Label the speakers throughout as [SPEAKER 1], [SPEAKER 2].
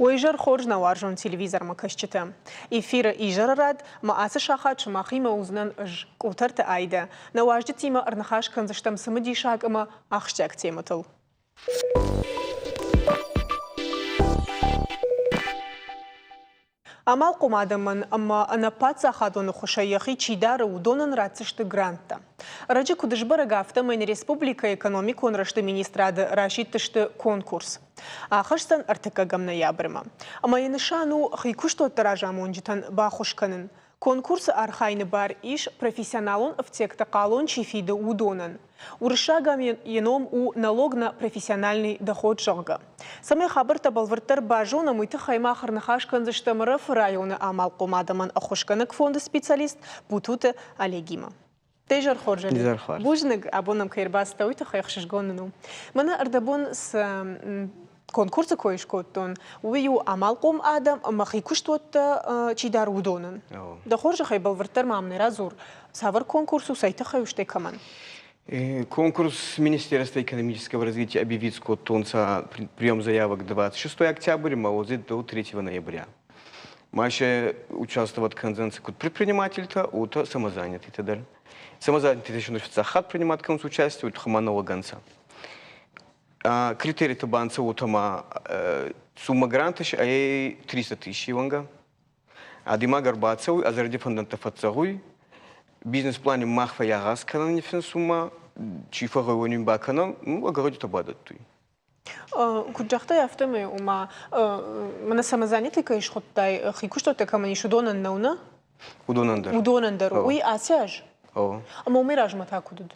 [SPEAKER 1] Уӕ изӕр хорз, нӕ уарзон телевизормӕ кӕсджытӕ! Эфиры изӕры рад ма ацы сахат сымахимӕ уыдзынӕн ӕз, Къутӕрты Айдӕ. Нӕ уазджытимӕ ӕрныхас кӕндзыстӕм цымыдисаг ӕмӕ ахсджиаг темӕтыл. Амалхъом адӕмӕн ӕмӕ ӕнӕпаддзахадон ӕххуысӕй йӕхи чи дары, уыдонӕн ратдзысты гранттӕ. Ӕрӕджы куыд сбӕрӕг, афтӕмӕй нӕ республикӕйы экономикон рӕзты министрады расидтысты конкурс. Ахӕсдзӕн ӕртыккӕгӕм ноябрьмӕ. Ӕмӕ йӕ нысан у хи куыстуӕтты разамонджытӕн баххуыс кӕнын. Конкурсы архайыны бар ис, профессионалон ӕфтиӕгты хъалон чи фиды, уыдонӕн. Уырыссагӕн йӕ ном у «Налог на профессиональный доход», зӕгъгӕ. Цӕмӕй хабӕрттӕ бӕлвырддӕр базонӕм, уый тыххӕй мах ӕрныхас кӕндзыстӕм РФ-ы районы амалхъом адӕмӕн ӕххуысгӕнӕг фонды специалист Бутуты Олегимӕ. Дӕ изӕр хорз, Олег.
[SPEAKER 2] Изӕр хорз.
[SPEAKER 1] Бузныг, абон нӕм кӕй ӕрбацыдтӕ, уый тыххӕй ӕхсызгон нын у. Мӕнӕ ӕрдӕбон цы конкурсы кой скодтон, уый у амалхъом адӕм ӕмӕ хи куыстуӕттӕ чи дары, уыдонӕн. Дӕ хорзӕхӕй бӕлвырддӕр ма мын радзур, цавӕр конкурс у, цӕй тыххӕй у, стӕй кӕмӕн?
[SPEAKER 2] Конкурс Министерства экономического развития объявить кодтонца прием заявок 26 октября, ма до 3 ноября. Ма участвовать кӕндзӕнцӕ куд предпринимательтӕ, уотӕ самозанятыйтӕ дӕр. Самозанятыйтӕ фиццаг хатт принимать кӕнунцӕ участие, уой туххӕй ма нӕуӕг ӕнцӕ. Критеритӕ ба ӕнцӕ уотӕ ма сумма гранта ӕй 300 тысячи уӕнгӕ. Адӕймаг ӕрбацӕуй, ӕ зӕрди фӕндӕнттӕ фӕццӕгъуй, бизнес-плани мах фӕййагъаз кӕнӕн ниффинсунмӕ, чи фӕгъгъӕуй, уони бакӕнӕн, ну, гӕгъӕдитӕ бадӕттуй.
[SPEAKER 1] Куыд загътай, афтӕмӕй, ома, мӕнӕ самозанятый кӕй схуыдтай, хи куыстуӕттӕ кӕмӕн ис, уыдонӕн нӕу, нӕ?
[SPEAKER 2] Уыдонӕн дӕр.
[SPEAKER 1] Уыдонӕн дӕр. Уый ацы аз?
[SPEAKER 2] О.
[SPEAKER 1] Ӕмӕ уымӕй размӕ та куыд уыд?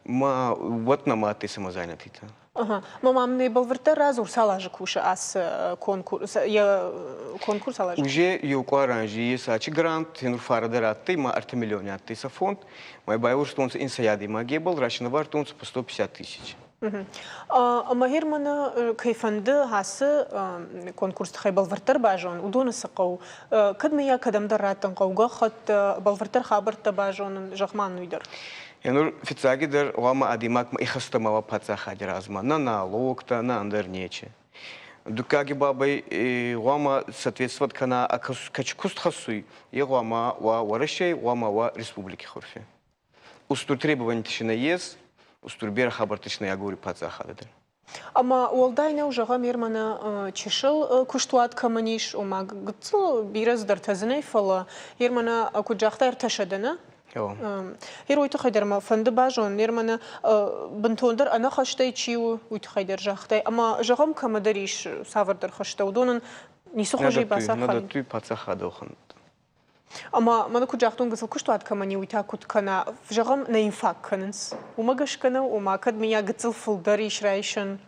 [SPEAKER 2] Ма уӕд нӕма адтӕй самозанятыйтӕ.
[SPEAKER 1] Ага. Ма мӕм нӕ бӕлвырддӕр радзур, цал азы кусы ацы конкурс, йӕ конкурс цал азы?
[SPEAKER 2] Уже еу къуар анзи ес ачи грант, нур фарӕ дӕр адтӕй, ма ӕртӕ миллиони адтӕй сӕ фонд. Ма байурстонцӕ инсӕйадӕймагебӕл, расинӕвардтонцӕ по 150 тысяч.
[SPEAKER 1] Ӕмӕ Германы кӕй фӕнды ацы конкурсы тыххӕй бӕлвырддӕр базонын, уыдоны цы хъӕуы? Кӕд мыййаг кӕдӕмдӕр раттын хъӕуы гӕххӕтт, бӕлвырддӕр хабӕрттӕ базонын, зӕгъ-ма уый дӕр.
[SPEAKER 2] Нур фиццагидӕр гъуамӕ адӕймагмӕ ихӕстӕ ма уа паддзахади размӕ, нӕ налогтӕ, нӕ ӕндӕр нечи. Дуккаги бабӕй гъуамӕ соответствовать кӕна, кӕчи куст хӕссуй, е гъуамӕ уа Уӕрӕсей, гъуамӕ уа республики хурфи. Устур требованитӕ ес, устур берӕ хабӕрттӕ си нӕ агори паддзахадӕ дӕр.
[SPEAKER 1] Ӕмӕ уӕлдай нӕу, зӕгъӕм, Ерманы чысыл куыстуат кӕмӕн ис, ома гыццыл бирӕ цыдӕртӕ дзы нӕй, фӕлӕ Ерманы, куыд загътай, ӕртӕсӕдӕ, нӕ? Ер уый тыххӕй дӕр мӕ фӕнды базонын, Ерманы бынтондӕр ӕнӕхӕстӕй чи у, уый тыххӕй дӕр загътай. Ӕмӕ, зӕгъӕм, кӕмӕдӕр ис цавӕрдӕр хӕстӕ, уыдонӕн ницы хуызӕй бацархайын?
[SPEAKER 2] Нӕ дӕттуй паддзахады охӕнтты.
[SPEAKER 1] Ӕмӕ мӕнӕ куыд загътон, гыццыл куыстуат кӕмӕн и, уый та куыд кӕна? Зӕгъӕм, нӕ йын фаг кӕнынц. Уымӕ гӕсгӕ нӕу, ома кӕд мыййаг гыццыл фылдӕр ис райсӕн.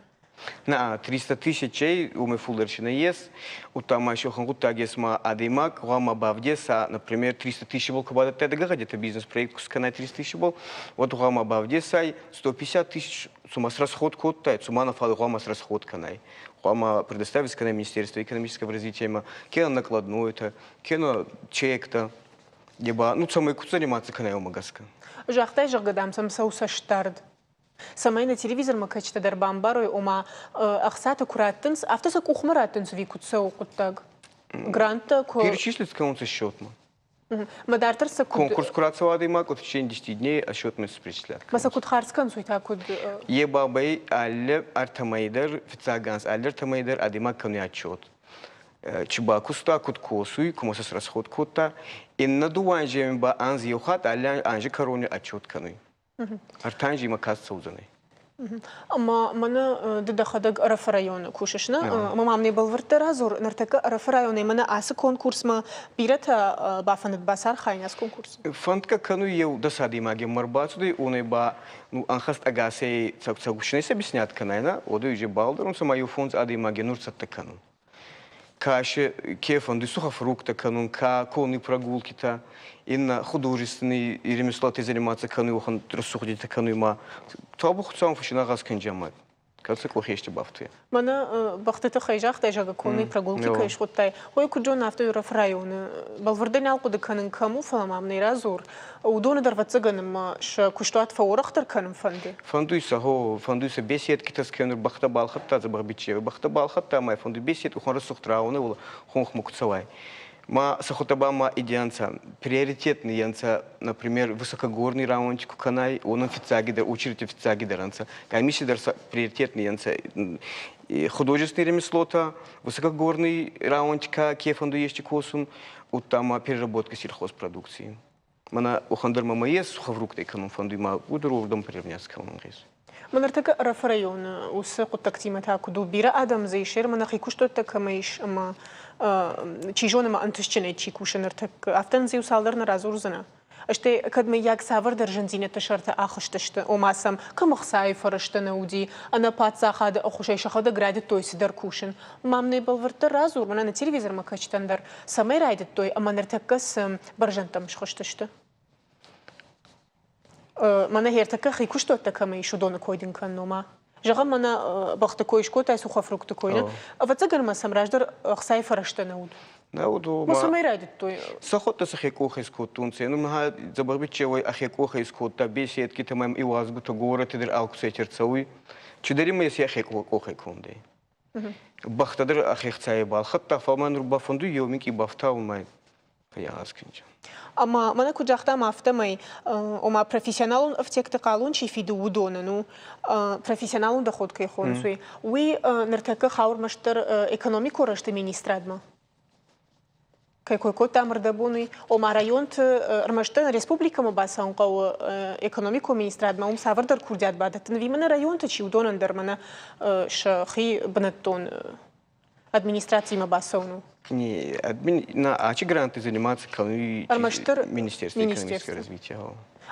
[SPEAKER 2] На, 300 тысячей уымӕй фулдӕр чи нӕ ес, удта ма еще гъуддаг ес ма адӕймаг гъуама бавдеса, например, 300 тысячи бол ку бадӕттай гӕгъӕдитӕ бизнес-проект ку скӕнай 300 тысячи бол, уӕд гъуама бавдесай 150 тысяч цума срасход кодтай, цума на фал гъуама срасход кӕнай. Гъуама предоставить кӕнай Министерство экономического развития кенӕ накладной-то, кенӕ чектӕ, еба, ну, цӕмӕй куд заниматься кӕнай, уомӕ гӕсгӕ.
[SPEAKER 1] Загътай, зӕгъгӕ, дам, сӕм цӕуы цӕстдард. Цӕмӕй нӕ телевизормӕ кӕсджытӕ дӕр бамбарой, ома ӕхцатӕ куы раттынц, афтӕ сӕ къухмӕ раттынц ӕви куыд цӕуы хъуыддаг? Гранттӕ куы...
[SPEAKER 2] Перечислить кӕнунцӕ счетмӕ.
[SPEAKER 1] Мӕ дарддӕр сӕ куыд...
[SPEAKER 2] Конкурс куы рацӕуа адӕймаг, в течение 10 дней а счетмӕ перечислят.
[SPEAKER 1] Мӕ сӕ куыд хардз кӕнынц, уый та куыд...
[SPEAKER 2] Е бабӕй алы ӕртӕмӕй дӕр, фиццаг анз алы ӕртӕмӕй дӕр адӕймаг кӕнуй отчет. Чи бакуста, куд косуй, кумӕ сӕ расход кодта. Иннӕ дууӕ анземи ба анз еу хатт алли анзи кӕрони отчет кӕнуй. Ӕртӕ анзимӕ каст цӕудзӕнӕй.
[SPEAKER 1] Ӕмӕ мӕнӕ ды дӕхӕдӕг Ӕрӕфы районы кусыс, нӕ? Ӕмӕ мӕм не бӕлвырддӕр радзур, ныртӕккӕ Ӕрӕфы районӕй мӕнӕ ацы конкурсмӕ бирӕтӕ бафӕндыд бацархайын ацы конкурсы?
[SPEAKER 2] Фӕндгӕ кӕнуй еу дӕс адӕймагемӕ ӕрбацудӕй, уонӕй ба ну, ӕнхӕст ӕгасӕй цӕгусинӕй сӕ объяснять кӕнай, нӕ? Уӕд уже балдӕрунцӕ ма еу фондз адӕймаги нур цӕттӕ кӕнун. Ка ке фӕндуй сухофруктӕ кӕнун, ка конные прогулкитӕ, иннӕ художественный ремеслатӕй заниматься кӕнуй, уӕхӕн рӕсугъдитӕ кӕнуй ма. Табу Хуцауӕн фӕсинагъаз кӕнджамӕ. Кӕд сӕ къухи исты бафтуйа.
[SPEAKER 1] Мӕнӕ бӕхты тыххӕй загътай, зӕгъгӕ, конные прогулки кӕй схуыдтай. Ой, куыд зонын, афтӕ Ӕрӕфы районы бӕлвырдӕй нал хъуыды кӕнын кӕм у, фӕлӕ ма мын ӕй радзур. Уыдоны дӕр, ӕвӕццӕгӕн, ӕмӕ сӕ куыстуат фӕуӕрӕхдӕр кӕнын фӕнды.
[SPEAKER 2] Фӕндуй сӕ, гъо, фӕндуй сӕ беседкитӕ скӕнун, бӕхтӕ балхӕдта дзӕбӕх бичъе, бӕхтӕ балхӕдта ӕма фӕндуй беседку хуӕрзсугъд рауӕнӕ уола хонхмӕ ку цӕуай. Ма сӕхуӕдтӕ ба ма идеанцӕ, приоритетный ӕнцӕ, например, высокогорный рауӕнти ку кӕнай, уонӕн фиццагидӕр, очереди фиццагидӕр ӕнцӕ. Къамиси дӕр сӕ приоритетный ӕнцӕ художественные ремеслота, высокогорный рауӕнти ка ке фӕндуй ести косун, удта ма переработка сельхозпродукции. Мӕнӕ уӕхӕн дӕр мӕмӕ ес сухофруктӕй кӕнун фӕндуй ма удӕр уордӕм приравняться кӕнун гъез.
[SPEAKER 1] Мӕ ныртӕккӕ Ӕрӕфы районы уыцы хъуыддӕгтимӕ та куыд у? Бирӕ адӕм дзы ис, ӕмӕ нӕхи куыстуӕттӕ кӕмӕ ис ӕмӕ чи зоны ӕмӕ ӕнтыстджынӕй чи кусы ныртӕккӕ, афтӕ нын дзы иу цалдӕр нӕ радзурдзынӕ? Стӕй кӕд мыййаг цавӕрдӕр зындзинӕдты сӕрты ахызтысты, ома сӕм кӕм ӕхцайы фӕрӕзтӕ нӕ уыди, ӕнӕ паддзахады ӕххуысӕй сӕхӕдӕг райдыдтой цыдӕр кусын. Мам нӕ бӕлвырддӕр радзур, мӕнӕ нӕ телевизормӕ кӕсджытӕн дӕр, цӕмӕй райдыдтой ӕмӕ ныртӕккӕ цы бӕрзӕндтӕм схызтысты? Мӕнӕ ӕртӕккӕ хи куыстуӕттӕ кӕмӕ ис, уыдоны кой дын кӕнын, ома. Зӕгъӕм, мӕнӕ бӕхты кой скодтай, сухофрукты кой, нӕ? Ӕвӕццӕгӕн ма сӕм раздӕр ӕхцайы фӕрӕзтӕ нӕ уыд.
[SPEAKER 2] Нӕ уыд,
[SPEAKER 1] Ма цӕмӕй райдыдтой?
[SPEAKER 2] Сӕхуӕдтӕ сӕхе къохӕй скодтонцӕ. Ну, мӕ дзӕбӕх биччеуӕй ӕхе къохӕй скодта, беседкитӕ мӕм иуазгутӕ горӕти дӕр алкуцӕй ӕрцӕуй. Чидӕр имӕ еци ӕхе къохӕй кондӕй. Бӕхтӕ дӕр ӕхе хцайӕй балхӕдта, фал мӕ нур бафӕндуй еу минкъий бафтаун мӕ фӕйагъаз кӕнча.
[SPEAKER 1] Ӕмӕ мӕнӕ куыд загътам, афтӕмӕй, ома профессионалон ӕфтиӕгты хъалон чи фиды, уыдонӕн у, профессионалон доход кӕй хонынц, уый, уый ныртӕккӕ хауы ӕрмӕстдӕр экономикон рӕзты министрадмӕ. Кӕй кой кодтам ӕрдӕбон, уый, ома районты ӕрмӕстдӕр республикӕмӕ бацӕуын хъӕуы экономикон министрадмӕ, уым цавӕрдӕр курдиат бадӕттын, ӕви мӕнӕ районты чи, уыдонӕн дӕр мӕнӕ сӕхи бынӕттон администрацимӕ бацӕуын у?
[SPEAKER 2] Не, админ, на ачи гранты заниматься кӕнуй
[SPEAKER 1] Ӕрмӕстдӕр
[SPEAKER 2] Министерство экономического развития.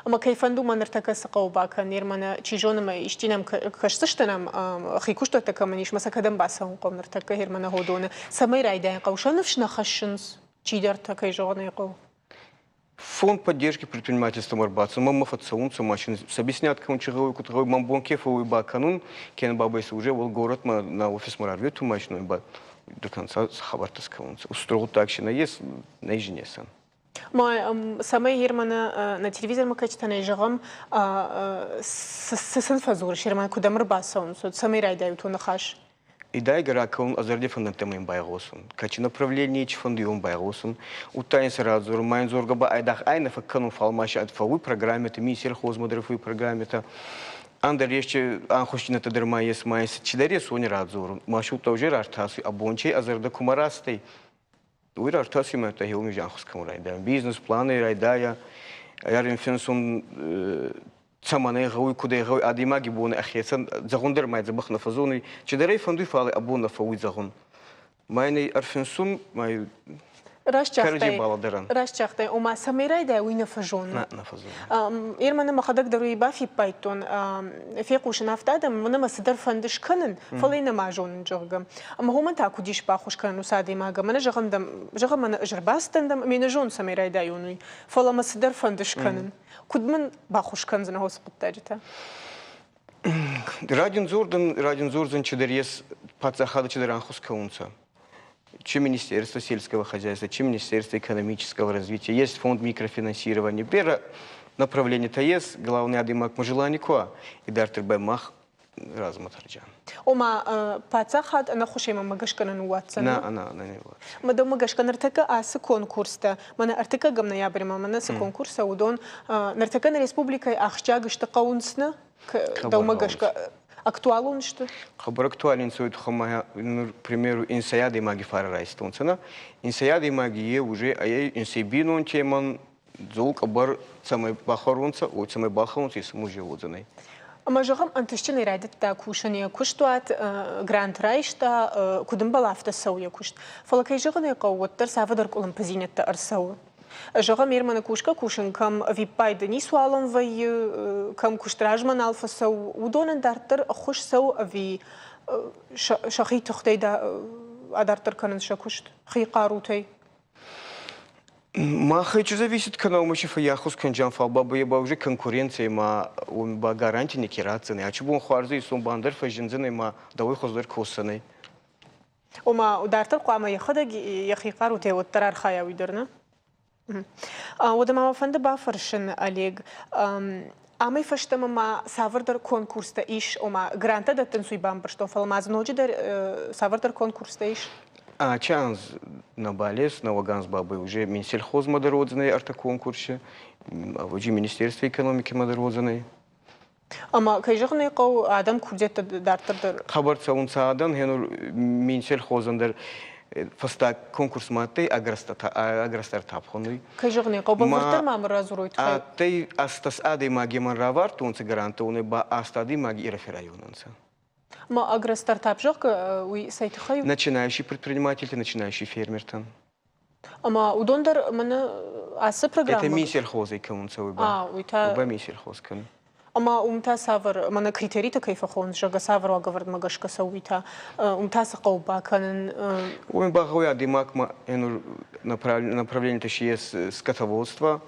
[SPEAKER 1] Ӕмӕ кӕй фӕнды, уымӕ ныртӕккӕ цы хъӕуы бакӕнын, Ерманы, чи зоны, мӕ исчи нӕм кӕсдзысты нӕм, хи куыстуӕттӕ кӕмӕн ис, мӕ сӕ кӕдӕм бацӕуын хъӕуы ныртӕккӕ Ерманы Ходоны, цӕмӕй райдайын хъӕуы, сӕ ныфс нӕ хӕссынц, чидӕртӕ, кӕй зӕгъын ӕй хъӕуы.
[SPEAKER 2] Фонд поддержки предпринимательства ӕрбацӕуын, мӕнмӕ фӕцӕуынцӕ машин, сӕ объяснят кӕнун, чи гъӕуй, куд гъӕуй, мӕн бон ке фӕууй бакӕнун, кенӕ бабӕй сӕ уже уал горӕтмӕ нӕ офисмӕ рарветун машинӕй ба до конца хабӕрттӕ скӕнунцӕ. Устур гъуддаг си нӕййес, нӕй жинесӕн.
[SPEAKER 1] Ма цӕмӕй Ерманы нӕ телевизормӕ кӕсджытӕн зӕгъӕм, цы сын фӕдзурыс, Ерман, куыд ӕм ӕрбацӕуынц, цӕмӕй райдайут уӕ ныхас?
[SPEAKER 2] Идайгӕ ракӕун ӕ зӕрди фӕндӕнттӕмӕ ин байгъосун. Кӕци направлений цифӕнди ун байгъосун. Удта ин сӕ радзорун, ма ин дзоргӕ ба айдагъ ӕй нӕ фӕккӕнун, фал ма си фӕууй программӕтӕ, Минсельхозмӕ дӕр фӕууй программӕтӕ. Ӕндӕр еске ӕнхусдзийнӕдтӕ дӕр ма ес, ма ин цидӕр ес, уони радзорун. Ма си удта уже рартасуй, абончей ӕ зӕрдӕ кумӕ рацудӕй, уый рартасимӕ та хеуми ӕххуыс кӕнун райдайа. Бизнес-планӕй райдайа, ӕр финсун цӕмӕн ӕй гъӕуй, куд ӕй гъӕуй адӕймаги бон ӕхецӕн зӕгъун дӕр ма дзӕбӕх нӕ фӕззонуй. Чидӕр ӕй фӕндуй, фал ӕ бон нӕ фӕууй зӕгъун. Ма ин ӕй ӕрфинсун, ма
[SPEAKER 1] Раст загътай, раст загътай, ома цӕмӕй райдайа, уый нӕ фӕзоны.
[SPEAKER 2] Нӕ, нӕ фӕзоны.
[SPEAKER 1] Ерманы мӕхӕдӕг дӕр уый бафиппайдтон, фехъусын афтӕ адӕм, мӕнӕ мӕ цыдӕр фӕнды скӕнын, фӕлӕ йын нӕма зонын, зӕгъгӕ. Ӕмӕ уымӕн та куыд ис баххуыс кӕнӕн уыцы адӕймагӕн? Мӕнӕ зӕгъӕм, дӕм, зӕгъӕм, мӕнӕ ӕз ӕрбацыдтӕн дӕм, ӕмӕ нӕ зонын, цӕмӕй райдайон уый, фӕлӕ мӕ цыдӕр фӕнды скӕнын. Куыд мын баххуыс кӕндзынӕ уыцы хъуыддаджы та?
[SPEAKER 2] Радиндзордӕн чидӕр ес паддзахады чидӕр ӕнхус кӕунцӕ. Чи Министерство сельского хозяйства, чи Министерство экономического развития, есть фонд микрофинансирования. Берӕ направление-то есть, главное адӕймагмӕ желание куа, и дарддӕр ба мах размӕ тӕрджан.
[SPEAKER 1] Ома паддзахад ӕнӕххуысӕй мӕнмӕ гӕсгӕ нӕ ныууадздзӕн?
[SPEAKER 2] Нӕ, нӕ, нӕ ныууадздзӕн.
[SPEAKER 1] Мӕ дӕумӕ гӕсгӕ ныртӕккӕ ацы конкурстӕ, мӕнӕ ӕртыккӕгӕм ноябрьмӕ мӕнӕ цы конкурстӕ, уыдон ныртӕккӕ нӕ республикӕйы ахсджиаг сты хъӕуынц нӕ? Дӕумӕ гӕсгӕ актуалон сты?
[SPEAKER 2] Хъӕбӕр актуалон цӕуй туххӕй нур, к примеру, инсай адӕймаги фарӕ райстонцӕ, нӕ? Инсай адӕймаги е уже ӕй инсай бийнонтемӕн дзол къӕбӕр цӕмӕй бахуӕронцӕ, уой цӕмӕй балхӕнонцӕ, е сӕ уодзӕнӕй.
[SPEAKER 1] Ӕмӕ зӕгъӕм, ӕнтыстджынӕй райдыдта кусын йӕ куыстуат, грант райста, куыд ӕмбӕлы, афтӕ цӕуы йӕ куыст. Фӕлӕ, кӕй зӕгъын ӕй хъӕуы, уӕддӕр цавӕрдӕр къуылымпыдзинӕдтӕ ӕрцӕуы. Зӕгъӕм, Ерманы кусгӕ-кусын кӕм ӕвиппайды ницуалӕн вӕййы, кӕм куыст размӕ нал фӕцӕуы, уыдонӕн дарддӕр ӕххуыс цӕуы ӕви сӕхи тыхтӕй адарддӕр кӕнынц сӕ куыст, хи хъарутӕй?
[SPEAKER 2] Махӕй чи зависит кӕна, уымӕ чи фӕййахуз кӕнджан, фал ба ба уже конкуренцийӕй ма уоми ба гаранти неке ратдзӕнӕй. Ачи бон хуарзӕй исон ба ӕндӕр фӕззиндзӕнӕй ма дӕуӕй хуӕздӕр косдзӕнӕй.
[SPEAKER 1] Ома, дарддӕр хъуамӕ йӕхӕдӕг йӕхи хъарутӕй уӕддӕр архайа уый дӕр, нӕ? Уӕдӕ ма мӕ фӕнды бафӕрсын, Олег, амӕй фӕстӕмӕ ма цавӕрдӕр конкурстӕ ис, ома гранттӕ дӕттынц, уый бамбӕрстон, фӕлӕ ма дзы ноджыдӕр цавӕрдӕр конкурстӕ ис?
[SPEAKER 2] Ачи анз нӕбал ес, нӕуӕг анз бабӕй уже Минсельхозмӕ дӕр уодзӕнӕй ӕртӕ конкурси, ӕвӕдзи Министерство экономикимӕ дӕр уодзӕнӕй.
[SPEAKER 1] Ӕма, кӕй зӕгъын ӕй хъӕуы, адӕм курдиӕттӕ дарддӕр дӕр.
[SPEAKER 2] Хабар цӕунцӕ адӕн, хенур Минсельхозӕн дӕр фӕстаг конкурсмӕ адтӕй агростартап хонуй.
[SPEAKER 1] Кӕй зӕгъын ӕй хъӕуы, бӕлвырддӕр ма мын радзурой тыххӕй.
[SPEAKER 2] Адтӕй астас адӕймагемӕн равардтонцӕ гранттӕ, уонӕй ба аст адӕймаги Ирӕфи районӕнцӕ.
[SPEAKER 1] Ма агростартап, зӕгъгӕ, уый цӕй тыххӕй у?
[SPEAKER 2] Начинающий предпринимательтӕ, начинающий фермертӕн.
[SPEAKER 1] Ӕмӕ уыдон дӕр мӕнӕ ацы программӕ...
[SPEAKER 2] Это Минсельхозӕй кӕнунцӕ уый ба.
[SPEAKER 1] А, уый та...
[SPEAKER 2] Уый ба Минсельхоз кӕны.
[SPEAKER 1] Ӕмӕ уым та цавӕр, мӕнӕ критеритӕ кӕй фӕхонынц, зӕгъгӕ, цавӕр уагӕвӕрдмӕ гӕсгӕ цӕуы уый та? Уым та цы хъӕуы бакӕнын?
[SPEAKER 2] Уым багъӕуй адӕймагмӕ направлениетӕ си ес скотоводство,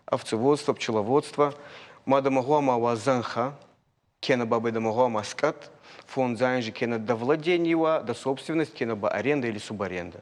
[SPEAKER 2] овцеводство, пчеловодство. Ма дӕмӕ гъуама уа зӕнхӕ, кенӕ бабӕй дӕмӕ гъуама скъӕт, фондз анзи кенӕ до владения уа, до собственность, кенӕ ба аренда или субаренда.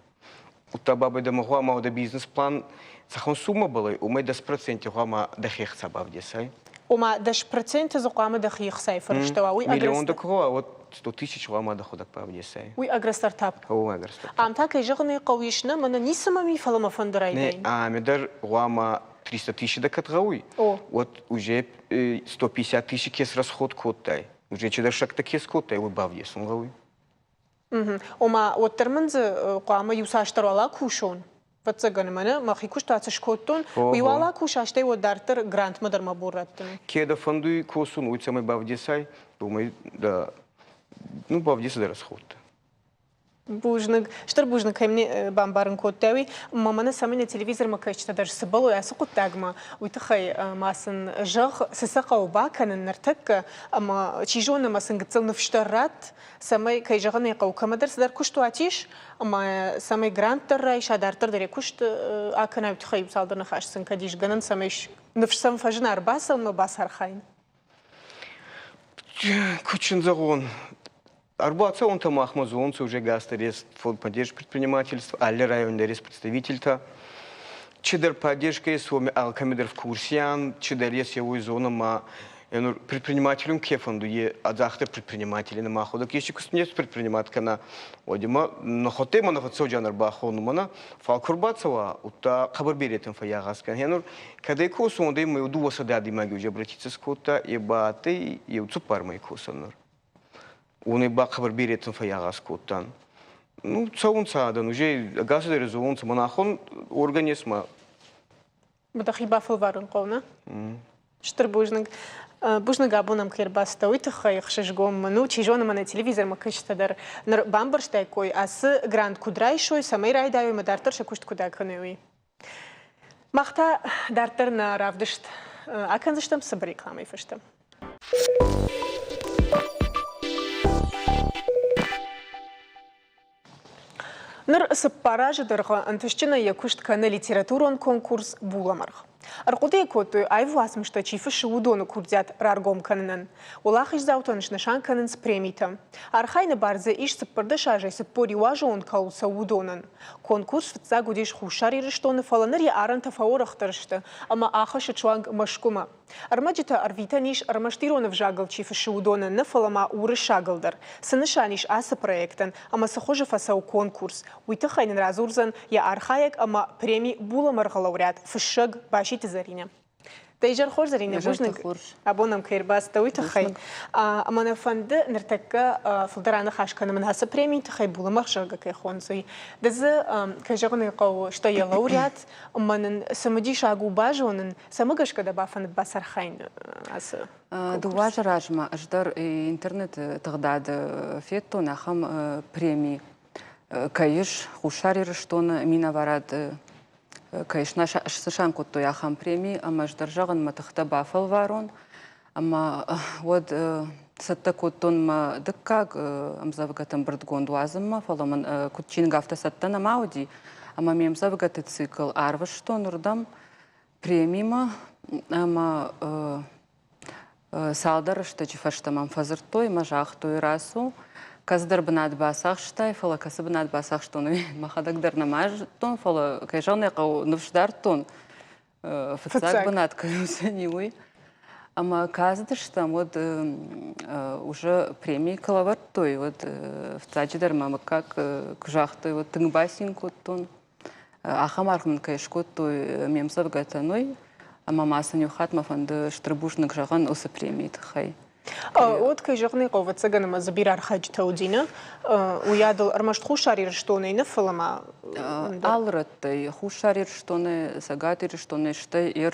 [SPEAKER 2] Удта бабӕй дӕмӕ гъуама дӕ бизнес-план цӕхуӕн суммӕбӕл ӕй, уомӕй 10% гъуама дӕхе хца бавдесай.
[SPEAKER 1] Ома 10% дзы хъуамӕ дӕхи хцайы фӕрӕзтӕ уа, уый
[SPEAKER 2] Миллион дӕ куы уа, уӕд 100 тысяч хъуамӕ дӕхуӕдӕг бавдесай.
[SPEAKER 1] Уый агростартап.
[SPEAKER 2] О, агростартап.
[SPEAKER 1] Ам та, кӕй зӕгъын ӕй хъӕуы, ис нӕ, мӕнӕ ницы мӕм и, фӕлӕ мӕ фӕнды райдайын.
[SPEAKER 2] Не, ами дӕр гъуама 300 тысячи дӕ кӕд гъӕуй, уӕд уже 150 тысячи кес расход кодтай, уже чидӕр шагтӕ кес кодтай, уой бавдесун гъӕуй.
[SPEAKER 1] Ома, уӕддӕр мын дзы хъуамӕ иуцасдӕр уал акусон. Ӕвӕццӕгӕн, мӕнӕ мӕхи куыстуат цы скодтон, уый уал акуса, стӕй уӕд дарддӕр грантмӕ дӕр мӕ бон раттын.
[SPEAKER 2] Ке дӕ фӕндуй косун, уой цӕмӕй бавдесай, уомӕй дӕ ну, бавдеса дӕ расходтӕ.
[SPEAKER 1] Бузныг, стыр бузныг, кӕй мын бамбарын кодтай, уый. Ма мӕнӕ цӕмӕй нӕ телевизормӕ кӕсджытӕ дӕр цыбӕлой ацы хъуыддагмӕ, уый тыххӕй ма сын зӕгъ, цы сӕ хъӕуы бакӕнын ныртӕккӕ, ӕмӕ чи зоны, ӕмӕ сын гыццыл ныфс дӕр ратт, цӕмӕй, кӕй зӕгъын ӕй хъӕуы, кӕмӕдӕр цыдӕр куыстуат ис, ӕмӕ цӕмӕй грант дӕр райса, дарддӕр дӕр йӕ куыст акӕна, уый тыххӕй цалдӕр ныхас сын кӕд ис гӕнӕн, цӕмӕй ныфс сӕм фӕзына ӕрбацӕуынмӕ, бацархайын.
[SPEAKER 2] Куд сын зӕгъон, ӕрбацӕуӕнтӕ махмӕ зонунцӕ уже гӕстӕ фонд поддержки предпринимательства, алли райони дӕр ес представительтӕ. Чидӕр поддержка ес, уоми алкӕми дӕр в курсе ан, чидӕр ес еуей зона ма предпринимателюн ке фӕндуй, е ӕдзахдӕр предприниматели мӕхуӕдӕг ести куст не предпринимат кӕна, уӕд имӕ нӕ фӕццӕуджан ӕрбахонумӕ, фал ку рбацӕуа, удта хъӕбӕр беретӕн фӕййагъаз кӕн. Гьенур кӕдӕй косун, уӕдӕй ма еу дууӕсӕдӕ адӕймаги уже обратиться кодта, е ба адтӕй еу цуппар мӕй косӕн нур. Уонӕй ба хъӕбӕр беретӕн фӕййагъаз кодтан. Ну, цӕунцӕ адӕн, уже ӕгасӕй зонунцӕ, манахон организма.
[SPEAKER 1] Дӕхи бафӕлварын хъӕуы, нӕ? Стыр бузныг. Бузныг абон ӕм кӕй ӕрбацыдтӕ, уый тыххӕй ӕхсызгон мын у. Чи зоны, мӕнӕ телевизормӕ кӕсджытӕ дӕр ныр бамбӕрстаиккой, ацы грант куыд райсой, цӕмӕй райдайой ӕмӕ дарддӕр сӕ куыст куыд акӕной, уый. Мах та дарддӕр нӕ равдыст акӕндзыстӕм цыбыр рекламӕйы фӕстӕ. Ныр цыппар азы дӕргъы ӕнтыстджынӕй йӕ куыст кӕны литературон конкурс «Булӕмӕргъ». Ӕрхъуыды кодтой, аив уацмыстӕ чи фыссы, уыдоны курдиат раргом кӕнынӕн. Уӕлахиздзаутӕн снысан кӕнынц премитӕ. Архайыны бар дзы ис 14 азӕй 41 азы онг кӕуыл цӕуы, уыдонӕн. Конкурс фыццаг уыдис Хуссар Ирыстоны, фӕлӕ ныр йӕ арӕнтӕ фӕуӕрӕхдӕр сты ӕмӕ ахӕссы суанг Мӕскуымӕ. Ӕрмӕджытӕ ӕрвитӕн ис ӕрмӕст ирон ӕвзагыл чи фыссы, уыдонӕн нӕ, фӕлӕ ма уырыссагыл дӕр. Цы нысан ис ацы проектӕн ӕмӕ цы хуызы фӕцӕуы конкурс, уый тыххӕй нын радзурдзӕн йӕ архайӕг ӕмӕ преми Булӕмӕргъы лауреат, фыссӕг Баситы Зӕринӕ. Дӕ изӕр хорз, Зӕринӕ, бузныг, абон нӕм кӕй ӕрбацыдтӕ, уый тыххӕй. Ӕмӕ нӕ фӕнды ныртӕккӕ фылдӕр аныхас кӕнӕм ацы премийы тыххӕй, Булӕмӕргъ, зӕгъгӕ, кӕй хонынц, уый. Ды дзы, кӕй зӕгъын ӕй хъӕуы, стӕй йӕ лауреат, ӕмӕ нын цымыдисаг у базонын, Цӕмӕ гӕсгӕ дӕ бафӕндыд бацархайын ацы
[SPEAKER 3] Дыууӕ азы размӕ ӕз дӕр интернеты тыгъдады федтон ахӕм преми кӕй ис Хуссар Ирыстоны минӕварад кӕй снысан кодтой ахӕм преми ӕмӕ ӕз дӕр зӕгъын мӕ тыхтӕ бафӕлварон ӕмӕ уӕд Цӕттӕ кодтон мӕ дыккаг ӕмдзӕвгӕты ӕмбырдгонд уадзынмӕ, фӕлӕ мын куыд чиныг, афтӕ цӕттӕ нӕма уыди. Ӕмӕ ме мдзӕвгӕты цикл арвыстон уырдӕм премимӕ ӕмӕ цалдӕр рӕстӕджы фӕстӕ мӕм фӕдзырдтой ӕмӕ загътой, рацу, кӕцыдӕр бынат бацахстай, фӕлӕ кӕцы бынат бацахстон, уый мӕхӕдӕг дӕр нӕма зыдтон, фӕлӕ, кӕй зӕгъын ӕй хъӕуы, ныфс дардтон, фыццаг бынат кӕй уыдзӕни, уый. Ӕмӕ кӕцыдыстӕм, уӕд уже преми куы лӕвӕрдтой, уӕд фыццаджыдӕр мӕ мыггаг куы загътой, уӕд тынг бацин кодтон. Ахӕм аргъ мын кӕй скодтой ме мдзӕвгӕтӕн, уый. Ӕмӕ ма сын иу хатт мӕ фӕнды стыр бузныг зӕгъын уыцы премийы тыххӕй.
[SPEAKER 1] Уӕд, кӕй зӕгъын ӕй хъӕуы, ӕвӕццӕгӕн, ӕмӕ дзы бирӕ архайджытӕ уыди, нӕ? Уыйадыл ӕрмӕст Хуссар Ирыстонӕй нӕ, фӕлӕ ма
[SPEAKER 3] Алы рӕттӕй, Хуссар Ирыстонӕй, Цӕгат Ирыстонӕй, стӕй ир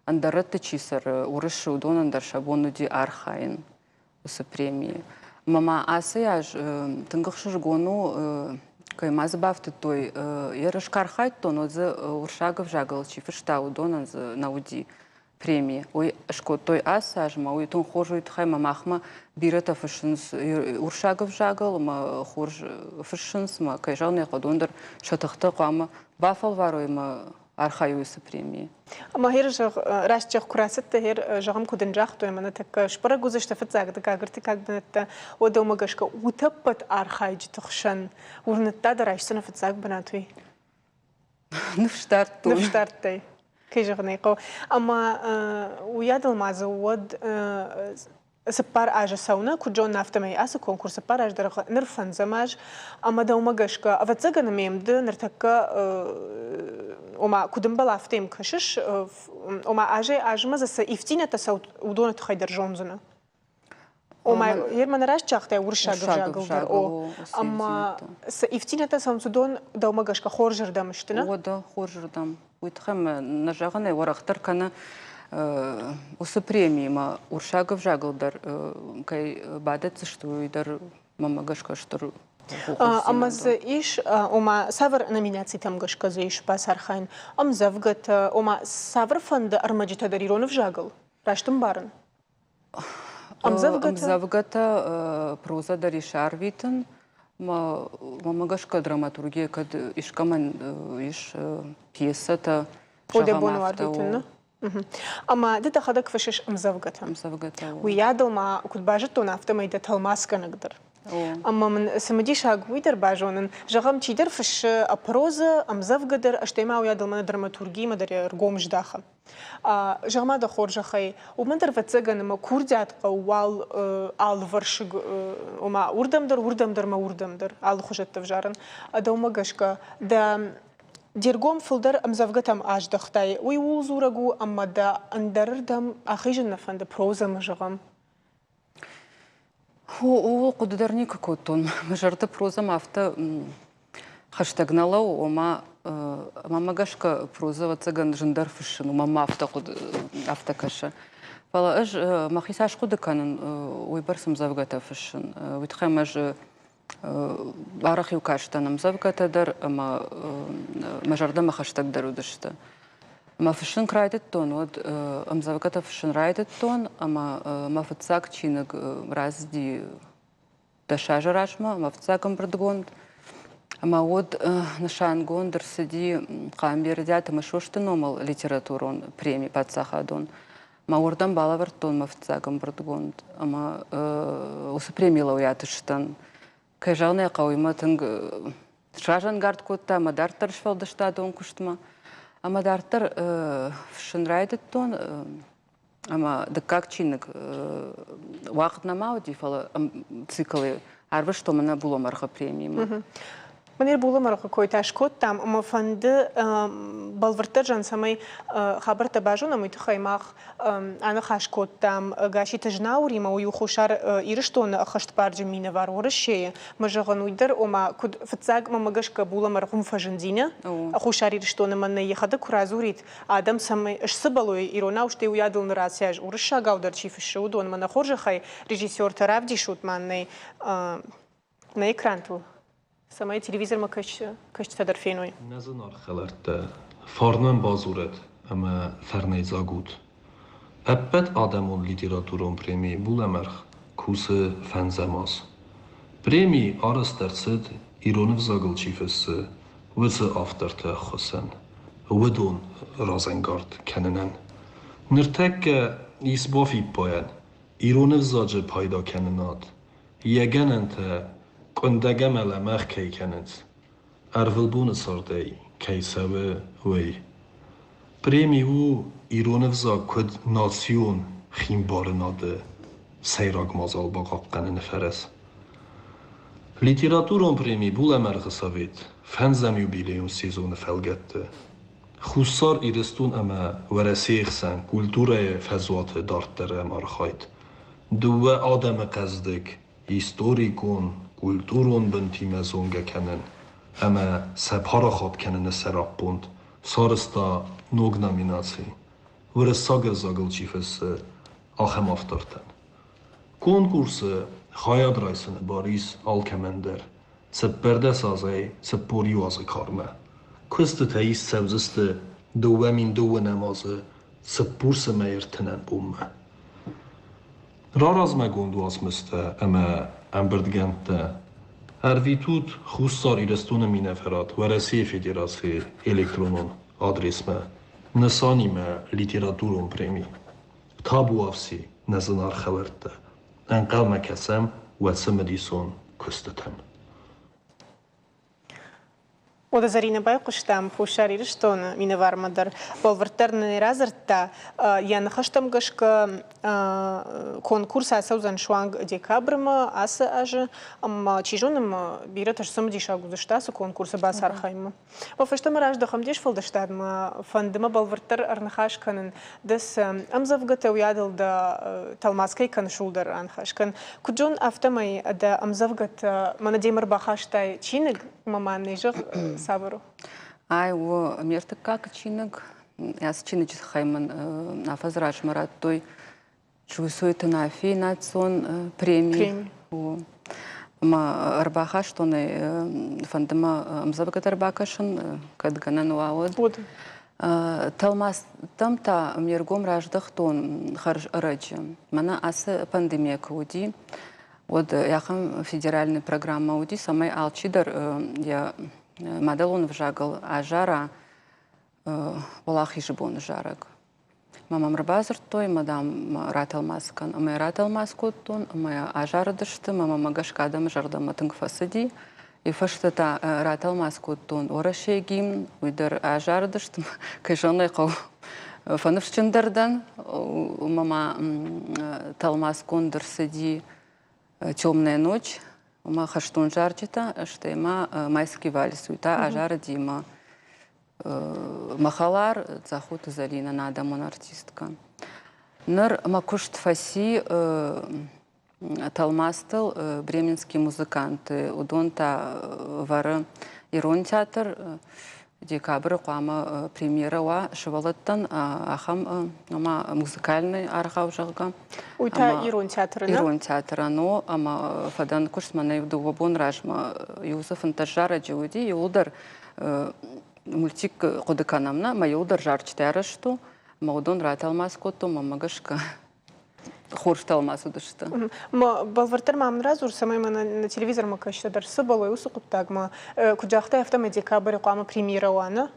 [SPEAKER 3] ӕндӕр рӕтты чи цӕры, Уырысы, уыдонӕн дӕр сӕ бон уыди архайын уыцы премийы. Ӕмӕ ма ацы аз тынг ӕхсызгон у, кӕй ма дзы бафтыдтой, ерыс куы архайдтон, уӕд дзы уырыссаг ӕвзагыл чи фыста, уыдонӕн дзы нӕ уыди преми. Уый скодтой ацы аз ӕмӕ уый тынг хорз уый тыххӕй ӕмӕ махмӕ бирӕтӕ фыссынц уырыссаг ӕвзагыл ӕмӕ хорз фыссынц ӕмӕ, кӕй зӕгъын ӕй хъӕуы, уыдон дӕр сӕ тыхтӕ хъуамӕ бафӕлварой ӕмӕ архайой уыцы премийы.
[SPEAKER 1] Ӕмӕ гъер зӕгъ, раст зӕгъ, куы рацыдтӕ, гъер зӕгъӕм, куы дын загътой, ӕмӕ ныртӕккӕ сбӕрӕг уыдзысты фыццаг, дыккаг, ӕртыккаг бынӕттӕ, уӕд дӕумӕ гӕсгӕ утӕппӕт архайджыты хсӕн уырныдта дӕ райсдзынӕ фыццаг бынат, уый?
[SPEAKER 3] Ныфс дардтон.
[SPEAKER 1] Ныфс дардтай, кӕй зӕгъын ӕй хъӕуы. Ӕмӕ уыйадыл ма дзы уӕд 4 азы цӕуы, куыд зонын, афтӕмӕй ацы конкурс 4 азы дӕргъы ныр фӕндзӕм аз. Ӕмӕ дӕумӕ гӕсгӕ, ӕвӕццӕгӕн, ме мды ныртӕккӕ, ома, куыд ӕмбӕлы, афтӕ йӕм кӕсыс, ома, азӕй азмӕ дзы цы ивддзинӕдтӕ цӕуы, уыдоны тыххӕй дӕр зондзынӕ. Ома, Ерман раст загътай уырыссаг ӕвзагыл дӕр, о. Ӕмӕ цы ивддзинӕдтӕ цӕуынц, уыдон дӕумӕ гӕсгӕ хорзырдӕм сты, нӕ?
[SPEAKER 3] Уӕдӕ хорзырдӕм. Уый тыххӕй мӕ нӕ зӕгъынӕй уӕрӕхдӕр кӕны уыцы премиимӕ уырыссаг ӕвзагыл дӕр кӕй бадӕтдзысты, уый дӕр мӕнмӕ гӕсгӕ стыр
[SPEAKER 1] Ӕмӕ дзы ис, ома, цавӕр номинацитӕм гӕсгӕ дзы ис бацархайын? Ӕмдзӕвгӕтӕ, ома, цавӕрфӕнды ӕрмӕджытӕ дӕр ирон ӕвзагыл? Раст ӕмбарын?
[SPEAKER 3] Ӕмдзӕвгӕтӕ, прозӕ дӕр ис арвитын. Мӕнмӕ гӕсгӕ драматургия кӕд искӕмӕн ис пьесӕтӕ,
[SPEAKER 1] зӕгъӕм, афтӕ у. Ӕмӕ ды дӕхӕдӕг фыссыс ӕмдзӕвгӕтӕ.
[SPEAKER 3] Ӕмдзӕвгӕтӕ.
[SPEAKER 1] Уыйадыл ма куыд базыдтон, афтӕмӕй дӕ тӕлмацгӕнӕг дӕр. Ӕмӕ мын цымыдисаг уый дӕр базонын, зӕгъӕм, чидӕр фыссы прозӕ, ӕмдзӕвгӕ дӕр, стӕй ма уыйадыл мӕнӕ драматургимӕ дӕр йе ргом здахы. Зӕгъ-ма дӕ хорзӕхӕй, уымӕн дӕр ӕвӕццӕгӕн ӕмӕ курдиат хъӕуы уал алывӕрсыг, ома уырдӕм дӕр, уырдӕм дӕр ӕмӕ уырдӕм дӕр алыхуызӕтты ӕвзарын. Дӕумӕ гӕсгӕ дӕ де ргом фылдӕр ӕмдзӕвгӕтӕм аздӕхтай, уый ууыл дзурӕг у, ӕмӕ дӕ ӕндӕрырдӕм ахизын нӕ фӕнды прозӕмӕ, зӕгъӕм?
[SPEAKER 3] Ууыл хъуыды дӕр никуы кодтон. Мӕ зӕрдӕ прозӕмӕ афтӕ хӕстӕг нӕ лӕууы, ома мӕнмӕ гӕсгӕ прозӕ, ӕвӕццӕгӕн, зындӕр фыссын у, мӕнмӕ афтӕ хъуыды, афтӕ кӕсы. Фӕлӕ ӕз мӕхи цас хъуыды кӕнын, уыйбӕрц ӕмдзӕвгӕтӕ фыссын. Уый тыххӕй мӕ ӕз арӕх-иу кастӕн ӕмдзӕвгӕтӕ дӕр ӕмӕ мӕ зӕрдӕмӕ хӕстӕгдӕр уыдысты. Мӕ фыссын куы райдыдтон, уӕд ӕмдзӕвгӕтӕ фыссын райдыдтон ӕмӕ мӕ фыццаг чиныг рацыди 10 азы размӕ, мӕ фыццаг ӕмбырдгонд. Ӕмӕ уӕд нысангонд ӕрцыди Хъамбердиаты Мысосты номыл литературон преми паддзахадон. Мӕ уырдӕм балӕвӕрдтон мӕ фыццаг ӕмбырдгонд ӕмӕ уыцы премийы лауреат сдӕн. Кӕй зӕгъын ӕй хъӕуы, мӕ тынг сразӕнгард кодта мӕ дарддӕр сфӕлдыстадон куыстмӕ. Ӕмӕ дарддӕр фыссын райдыдтон ӕмӕ дыккаг чиныг уагъд нӕма уыди, фӕлӕ циклы арвыстон мӕнӕ Булӕмӕргъы премимӕ.
[SPEAKER 1] Мӕнӕ булӕмӕргъы кой та скодтам, ӕмӕ фӕнды бӕлвырддӕр зӕгъын, цӕмӕй хабӕрттӕ базонӕм, уый тыххӕй мах аныхас кодтам Гасситы Знауыримӕ, уый у Хуссар Ирыстоны ӕххӕстбарджын минӕвар Уӕрӕсейы. Мӕ зӕгъын, уый дӕр, ома, куыд фыццаг мӕмӕ гӕсгӕ булӕмӕргъ уым фӕзынди, нӕ? Хуссар Ирыстоны мӕнӕ йӕхӕдӕг куы радзурид, адӕм цӕмӕй сцыбӕлой иронау, стӕй уыйадыл ныр ацы аз уырыссагау дӕр чи фыссы, уыдон мӕнӕ хорзӕхӕй режиссертӕ равдисут ма нӕ нӕ экрантыл, цӕмӕй телевизормӕ кӕсджытӕ дӕр феной.
[SPEAKER 4] Нӕ зынаргъ хӕлӕрттӕ, фарнӕн бадзурӕд ӕмӕ фӕрнӕйдзаг ут! Ӕппӕт адӕмон литературон преми «Булӕмӕргъ» кусы фӕндзӕм аз. Преми арӕзт ӕрцыд, ирон ӕвзагыл чи фыссы, уыцы авторты ӕххуысӕн, уыдон разӕнгард кӕнынӕн. Ныртӕккӕ ис бафиппайӕн, ирон ӕвзаджы пайдакӕнынад йӕ гӕнӕнтӕ къуындӕг ӕмӕ лӕмӕгъ кӕй кӕнынц, ӕрвылбоны цардӕй кӕй цӕуы, уый. Преми у ирон ӕвзаг куыд национ химбарынады сӕйраг мадзал бахъахъхъӕныны фӕрӕз. Литературон преми Булӕмӕргъы совет фӕндзӕм юбилейон сезоны фӕлгӕтты Хуссар Ирыстон ӕмӕ Уӕрӕсейы хсӕн культурӕйы фӕзуаты дарддӕры ӕмархайд дыууӕ адӕмы хъӕздыг историкон, культурон бынтимӕ зонгӕ кӕнын ӕмӕ сӕ парахат кӕныны сӕраппонд сарӕзта ног номинаци уырыссаг ӕвзагыл чи фыссы, ахӕм автортӕн. Конкурсы хайад райсыны бар ис алкӕмӕн дӕр 14 азӕй 41 азы кармӕ. Куыстытӕ ист цӕудзысты 2012 азы Цыппурсы мӕйы ӕртынӕм бонмӕ. Раразмӕгонд уацмыстӕ ӕмӕ ӕмбырдгӕндтӕ ӕрвитут Хуссар Ирыстоны минӕварад Уӕрӕсейы Федерацийы электронон адресмӕ нысанимӕ литературон преми. Табуафси, нӕ зынаргъ хӕлӕрттӕ, ӕнхъӕлмӕ кӕсӕм уӕ цымыдисон куыстытӕм.
[SPEAKER 1] Уӕдӕ Зӕринӕ байхъуыстам Хуссар Ирыстоны минӕвармӕ дӕр. Бӕлвырддӕр нын радзырдта, йӕ ныхӕстӕм гӕсгӕ конкурс ацӕудзӕн суанг декабрмӕ ацы азы. Ӕмӕ чи зоны, бирӕтӕ сцымыдисаг уыдзысты ацы конкурсы бацархайынмӕ. Мӕ фӕстӕмӕ раздӕхӕм де сфӕлдыстадмӕ. Фӕнды мӕ бӕлвырддӕр ӕрныхас кӕнын. Ды цы ӕмдзӕвгӕтӕ уыйадыл дӕ тӕлмац кӕй кӕныс, ууыл дӕр аныхас кӕн. Куыд зон, афтӕмӕй дӕ ӕмдзӕвгӕтӕ мӕнӕ демӕ ӕрбахастай чиныг, ӕмӕ ма нӕ зӕгъ, цавӕр у?
[SPEAKER 3] Ай у ме ртыккаг чиныг. Ацы чиныджы тыххӕй мын афӕдзы размӕ радтой Джусойты Нафийы национ преми. Ӕмӕ ӕрбахастон ӕй, фӕнды мӕ ӕмдзӕвгӕ дӕр бакӕсын, кӕд гӕнӕн уа, уӕд. Тӕлмацтӕм та ме ргом раздӕхтон хӕрз ӕрӕджы. Мӕнӕ ацы пандемия куы уыди, уӕд ахӕм федеральный программӕ уыди, цӕмӕй алчидӕр йӕ мадӕлон ӕвзагыл азара Уӕлахизы боны зарӕг. Мӕ мӕм ӕрбадзырдтой, мӕ, дам, ратӕлмац кӕн. Ӕмӕ йӕ ратӕлмац кодтон, ӕмӕ йӕ азарыдысты, мӕ мӕмӕ гӕсгӕ адӕмы зӕрдӕмӕ тынг фӕцыди. Йӕ фӕстӕ та ратӕлмац кодтон Уӕрӕсейы гимн, уый дӕр азарыдысты, кӕй зӕгъын ӕй хъӕуы, фӕныфсджындӕр дӕн. Ӕмӕ ма тӕлмацгонд ӕрцыди «Темная ночь», ӕмӕ хӕстон зарджытӕ, стӕй ма «Майский вальс», уый та азарыди мӕ Мӕ хӕлар Дзахоты Зӕлинӕ адӕмон артисткӕ. Ныр мӕ куыст фӕци тӕлмацтыл бременские музыканты. Уыдон та вӕры ирон театр. Декабры хъуамӕ премьерӕ уа сывӕллӕттӕн ахӕм ома музыкальный аргъау, зӕгъгӕ.
[SPEAKER 1] Уый та ирон театры, нӕ?
[SPEAKER 3] Ирон театры, но ӕмӕ фӕдӕн куыст мӕнӕ иу дыууӕ бон размӕ иу дзы 15 зарӕджы уыди, иууылдӕр мультик хъуыды кӕнӕм нӕ, мӕ иуылдӕр зарджытӕ арӕзт у, мӕ уыдон ратӕлмац кодтон, мӕмӕ гӕсгӕ хорз тӕлмац уыдысты.
[SPEAKER 1] Бӕлвырддӕр ма мын радзур, цӕмӕй мӕ нӕ телевизормӕ кӕсгӕ дӕр цыбӕлой уыцы хъуыддагмӕ. Куыд загътай, афтӕмӕй декабры хъуамӕ премьерӕ уа, нӕ?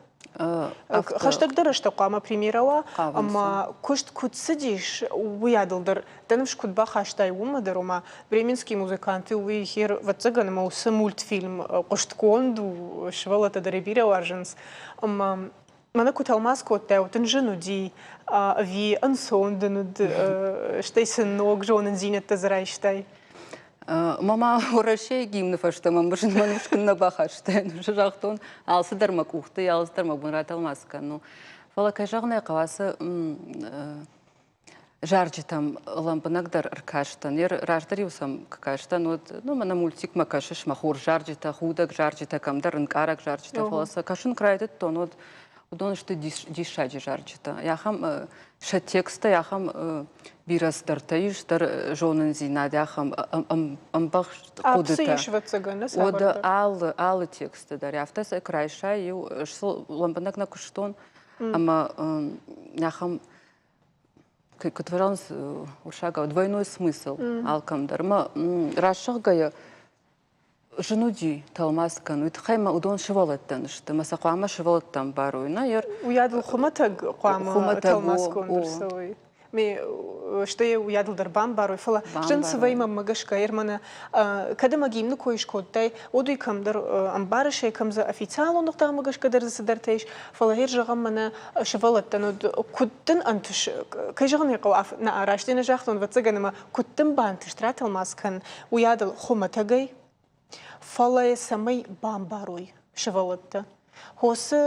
[SPEAKER 1] Хӕстӕгдӕр рӕстӕг хъуамӕ премьерӕ уа, ӕмӕ куыст куыд цыдис, уый адыл дӕр дӕ ныфс куыд бахастай, уымӕ дӕр, ома Бременские музыканты уый хер ӕвӕццӕгӕн ӕмӕ уыцы мультфильм хъуыстгонд у, сывӕллӕттӕ дӕр ӕй бирӕ уарзынц. Ӕмӕ мӕнӕ куы тӕлмац кодтай, уӕд дын зын уыди ӕви ӕнцон дын уыд, стӕй цы ног зонындзинӕдтӕ дзы райстай?
[SPEAKER 3] Мама Уӕрӕсейы гимны фӕстӕ мӕм мӕ ныфс куыннӕ бахастаин. Загътон, алцыдӕр мӕ къухты, алцыдӕр мӕ бон ратӕлмац кӕнын у. Фӕлӕ, кӕй зӕгъын ӕй хъӕуы, ацы зарджытӕм лӕмбынӕгдӕр ӕркастӕн. Раздӕр-иу сӕм куы кастӕн, уӕд ну, мӕнӕ мультикмӕ кӕсыс, мӕ хорз зарджытӕ, худӕг зарджытӕ, кӕмдӕр ӕнкъараг зарджытӕ, фӕлӕ сӕ кӕсын куы райдыдтон, уӕд уыдон сты диссаджы зарджытӕ. Ахӕм сӕ тексттӕй ахӕм бирӕ цыдӕртӕ ис, дӕр зонындзинад, ахӕм ӕмбӕхст хъуыдытӕ. Уӕдӕ алы, алы тексты дӕр. Афтӕ сӕ куы райсай, иу лӕмбынӕг нӕ куыстон, ӕмӕ ахӕм Куыд фӕзӕгъынц уырыссагау, двойной смысл алкӕм дӕр. Ӕмӕ раст зӕгъгӕйӕ, зын уыди тӕлмац кӕнын. Уый тыххӕй ма уыдон сывӕллӕттӕн сты, ӕмӕ сӕ хъуамӕ сывӕллӕттӕ ӕмбарой. Нӕ,
[SPEAKER 1] Уыйадыл хуымӕтӕг хъуамӕ тӕлмацгонд ӕрцӕуой. Ме стӕй уыйадыл дӕр бамбарой, фӕлӕ зын цы вӕййы мӕнмӕ гӕсгӕ, Ерманы, кӕд ӕмӕ гимны кой скодтай, уӕд уый кӕмдӕр ӕмбарыс ӕй, кӕм дзы официалон ӕгъдаумӕ гӕсгӕ дӕр дзы цыдӕртӕ ис, фӕлӕ гъер зӕгъӕм, мӕнӕ сывӕллӕттӕн уыд, куыд дын ӕнтысы, кӕй зӕгъын ӕй хъӕуы, нӕ, раст нӕ загътон, ӕвӕццӕгӕн, ӕмӕ куыд дын бантыст ратӕлмац кӕн, уыйадыл хуымӕтӕгӕй, фӕлӕ цӕмӕй бамбарой сывӕллӕттӕ, хосы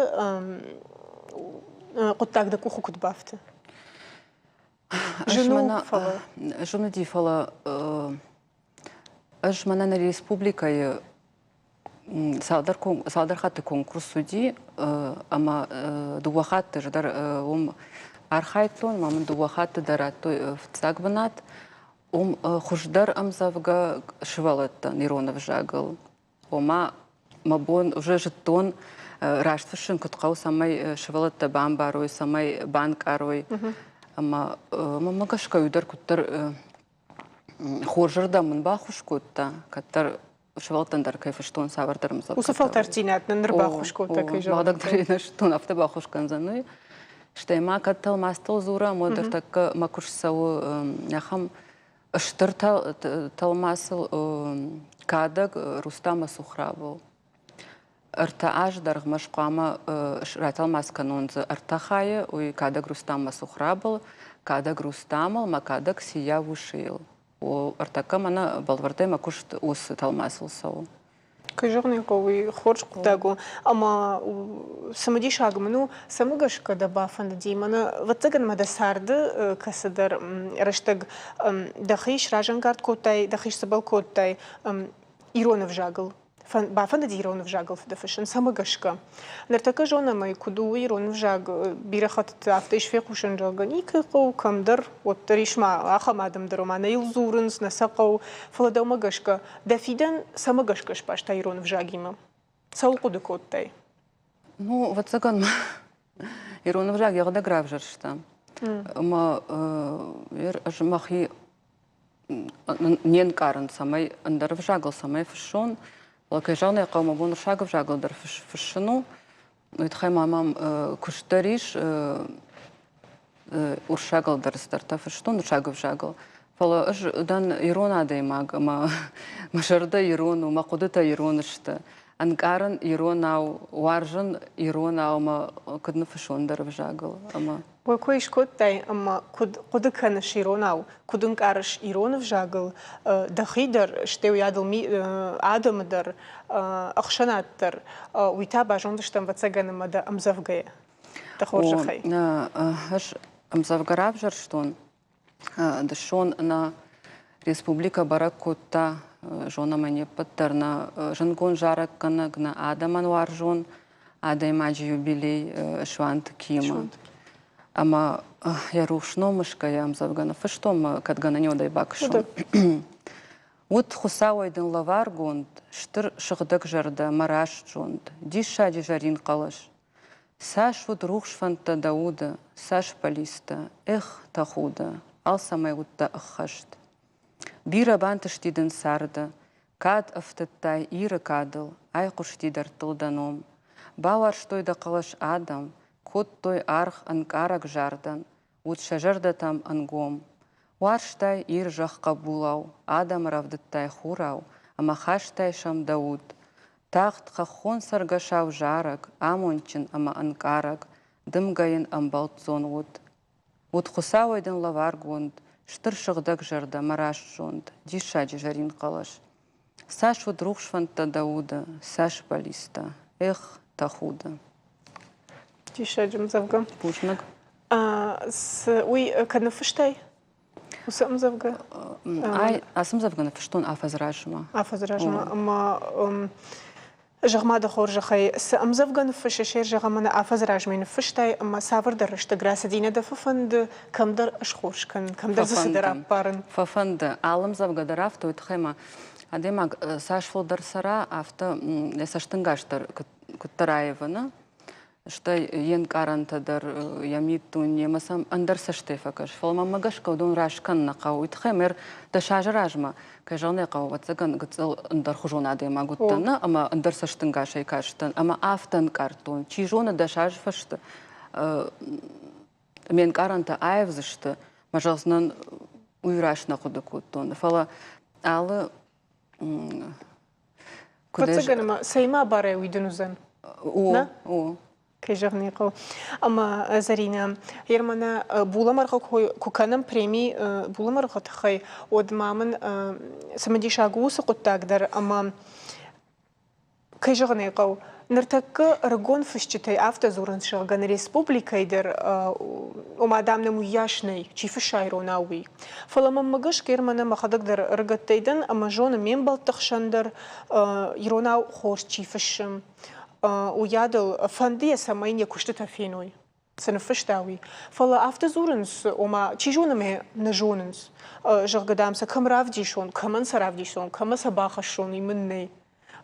[SPEAKER 1] хъуыддаг дӕ къухы куыд бафты? Зын у, фӕлӕ.
[SPEAKER 3] Зын уыди, фӕлӕ ӕз мӕнӕ нӕ республикӕйы цалдӕр, цалдӕр хатты конкурс уыди ӕмӕ дыууӕ хатты дӕр уым архайдтон, ӕмӕ мын дыууӕ хатты дӕр радтой фыццаг бынат. Уым хуыздӕр ӕмдзӕвгӕ сывӕллӕттӕн ирон ӕвзагыл. Ома мӕ бон уже зыдтон, раст фыссын куыд хъӕуы, цӕмӕй сывӕллӕттӕ бамбарой, цӕмӕй банкъарой. Ӕмӕ мӕнмӕ гӕсгӕ уый дӕр куыддӕр хорзырдӕм мын баххуыс кодта, кӕддӕр сывӕллӕттӕн дӕр кӕй фыстон цавӕрдӕр ӕмдзӕвгӕтӕ.
[SPEAKER 1] Уыцы фӕлтӕрддзинад нын ныр баххуыс кодта, кӕй зӕгъын.
[SPEAKER 3] Мӕхӕдӕг дӕр нӕ зыдтон, афтӕ баххуыс кӕндзӕн, уый. Стӕй ма кӕд тӕлмацтыл дзурӕм, уӕд ӕртӕккӕ мӕ куыст цӕуы ахӕм стыр тӕлмацыл кадӕг Рустама Сухрабыл. Ӕртӕ азы дӕргъмӕ хъуамӕ ратӕлмац кӕнон дзы ӕртӕ хайы, уый кадӕг Рустаммӕ Сухрабыл, кадӕг Рустамыл мӕ кадӕг Сия Ушийыл. Ӕртӕккӕ мӕнӕ бӕлвырдӕй мӕ куыст уыцы тӕлмацыл цӕуы.
[SPEAKER 1] Кӕй зӕгъын ӕй хъӕуы, уый хорз хъуыддаг у. Ӕмӕ цымыдисаг мын у, цӕмӕ гӕсгӕ дӕ бафӕндыди? Мӕнӕ, ӕвӕццӕгӕн ма дӕ царды кӕцыдӕр рӕстӕг дӕхи сразӕнгард кодтай, дӕхи сцыбӕл кодтай ирон ӕвзагыл. Бафӕндыди ирон ӕвзагыл фыдыфыссын, цӕмӕ гӕсгӕ? Ныртӕккӕ зонӕм ӕй, куыд у ирон ӕвзаг, бирӕ хӕттыты афтӕ ис фехъусын, зӕгъгӕ, никӕй хъӕуы, кӕмдӕр, уӕддӕр ис ма ахӕм адӕм дӕр, ома нӕ йыл дзурынц, нӕ сӕ хъӕуы. Фӕлӕ дӕумӕ гӕсгӕ, дӕ фидӕн цӕмӕ гӕсгӕ сбаста ирон ӕвзагимӕ? Цӕуыл хъуыды кодтай?
[SPEAKER 3] Ну, ӕвӕццӕгӕн, ирон ӕвзаг йӕхӕдӕг равзӕрста. Ӕмӕ ӕз мӕхи не нкъарын, цӕмӕй ӕндӕр ӕвзагыл цӕмӕй фыссон. Фӕлӕ, кӕй зӕгъын ӕй хъӕуы, мӕ бон уырыссаг ӕвзагыл дӕр фыссын у. Уый тыххӕй ма мӕм куыст дӕр ис, уырыссагыл дӕр цыдӕртӕ фыстон, уырыссаг ӕвзагыл. Фӕлӕ ӕз дӕн ирон адӕймаг ӕмӕ мӕ зӕрдӕ ирон у, мӕ хъуыдытӕ ирон сты. Ӕнкъарын иронау, уарзын иронау ӕмӕ куыд ныффыссон ӕндӕр ӕвзагыл. Ӕмӕ
[SPEAKER 1] Уый кой скодтай ӕмӕ куыд хъуыды кӕныс иронау, куыд ӕнкъарыс ирон ӕвзагыл дӕхи дӕр, стӕй уыйадыл адӕмы дӕр, ӕхсӕнад дӕр, уый та базондзыстӕм, ӕвӕццӕгӕн, ӕмӕ дӕ ӕмдзӕвгӕйӕ. Дӕ хорзӕхӕй.
[SPEAKER 3] Ӕз ӕмдзӕвгӕ равзӕрстон. Дысон нӕ республикӕ бӕрӕг кодта, зонӕм ӕй не ппӕт дӕр, нӕ зындгонд зарӕггӕнӕг, нӕ адӕмӕн уарзон адӕймаджы юбилей Суанты Кимы. Ӕмӕ йӕ рухс ном мысгӕйӕ ӕмдзӕвгӕ ныффыстон, мӕ кӕд гӕнӕн уӕд ӕй бакӕсон. Уыд Хуыцауӕй дын лӕваргонд стыр сыгъдӕг зӕрдӕ мӕ раст зонд, диссаджы зӕрин хъӕлӕс. Цас уыд рухс фӕндтӕ дӕ уды, цас бӕллицтӕ, эх, тӕхуды, алцӕмӕй уыдтӕ ӕххӕст. Бирӕ бантысти дын царды, кад ӕфтыдтай Иры кадыл, айхъуысти дӕрдтыл дӕ ном. Бауарзтой дӕ хъӕлӕс адӕм, кодтой аргъ ӕнкъараг зардӕн, уыд сӕ зӕрдӕтӕм ӕнгом. Уарзтай Ир зӕхх хъӕбулау, адӕмы рӕвдыдтай хурау, ӕмӕ хастай сӕм дӕ уд. Тагъд хӕххон цӕргӕсау зарӕг, амондджын ӕмӕ ӕнкъараг, дымгӕ йын ӕмбӕлццон уыд. Уыд Хуыцауӕй дын лӕваргонд, стыр сыгъдӕг зӕрдӕ мӕ раст зонд, диссаджы зӕрин хъӕлӕс. Цас уыд рухс фӕндтӕ дӕ уды, цас бӕллицтӕ, эх, тӕхуды.
[SPEAKER 1] Диссаджы ӕмдзӕвгӕ.
[SPEAKER 3] Бузныг.
[SPEAKER 1] Уый кӕд ныффыстай? Уыцы ӕмдзӕвгӕ?
[SPEAKER 3] Ай, ацы ӕмдзӕвгӕ ныффыстон афӕдзы размӕ.
[SPEAKER 1] Афӕдзы размӕ. Ӕмӕ зӕгъ-ма дӕ хорзӕхӕй, цы ӕмдзӕвгӕ ныффыссыс, зӕгъ ӕмӕ нӕ афӕдзы размӕ ныффыстай, ӕмӕ цавӕрдӕр рӕстӕг рацыди, нӕ дӕ фӕфӕнды кӕмдӕр схорз кӕнын, кӕмдӕр дзы цыдӕр аппарын?
[SPEAKER 3] Фӕфӕнды. Алы ӕмдзӕвгӕ дӕр афтӕ, уый тыххӕй ма адӕймаг цас фылдӕр цӕра, афтӕ йӕ цӕстӕнгас дӕр куыддӕр аивы, нӕ? Стӕй йе нкъарӕнтӕ дӕр, йӕ миддуне ӕмӕ сӕм ӕндӕр цӕстӕй фӕкӕс. Фӕлӕ мӕнмӕ гӕсгӕ уыдон раст кӕнын нӕ хъӕуы. Уый тыххӕй мӕ 10 азы размӕ, кӕй зӕгъын ӕй хъӕуы, ӕвӕццӕгӕн, гыццыл ӕндӕрхуызон адӕймаг уыдтӕн нӕ ӕмӕ ӕндӕр цӕстӕнгасӕй кастӕн ӕмӕ афтӕ ӕнкъардтон, чи зоны, 10 азы фӕстӕ ме нкъарӕнтӕ аивдзысты, мӕ зӕгъдзынӕн, уый раст нӕ хъуыды кодтон. Фӕлӕ алы
[SPEAKER 1] Ӕвӕццӕгӕн ӕмӕ цӕимӕ барӕй уый дын уыдзӕн?
[SPEAKER 3] О,
[SPEAKER 1] Нӕ?
[SPEAKER 3] о.
[SPEAKER 1] Кӕй зӕгъын ӕй хъӕуы. Ӕмӕ Зӕринӕ, Ерманӕ булӕмӕргъы куы кӕнӕм преми булӕмӕргъы тыххӕй, уӕд ма мын цымыдисаг у уыцы хъуыддаг дӕр, ӕмӕ кӕй зӕгъын ӕй хъӕуы, Ныртӕккӕ ӕрыгон фысджытӕй афтӕ дзурынц, зӕгъгӕ, нӕ республикӕйы дӕр, ома, дам, нӕм уыйас нӕй, чи фысса иронау, уый. Фӕлӕ мӕнмӕ гӕсгӕ мӕнӕ мӕхӕдӕг дӕр ӕрыгӕттӕй дӕн ӕмӕ зонын ме мбӕлтты хсӕн дӕр иронау хорз чи фыссы, уыйадыл фӕнды йӕ, цӕмӕй йӕ куыстытӕ феной. Цы ныффыста, уый. Фӕлӕ афтӕ дзурынц, ома, чи зоны мӕ нӕ зонынц, зӕгъгӕ, дам сӕ кӕм равдисон, кӕмӕн сӕ равдисон, кӕмӕ сӕ бахӕссон, уый мын нӕй.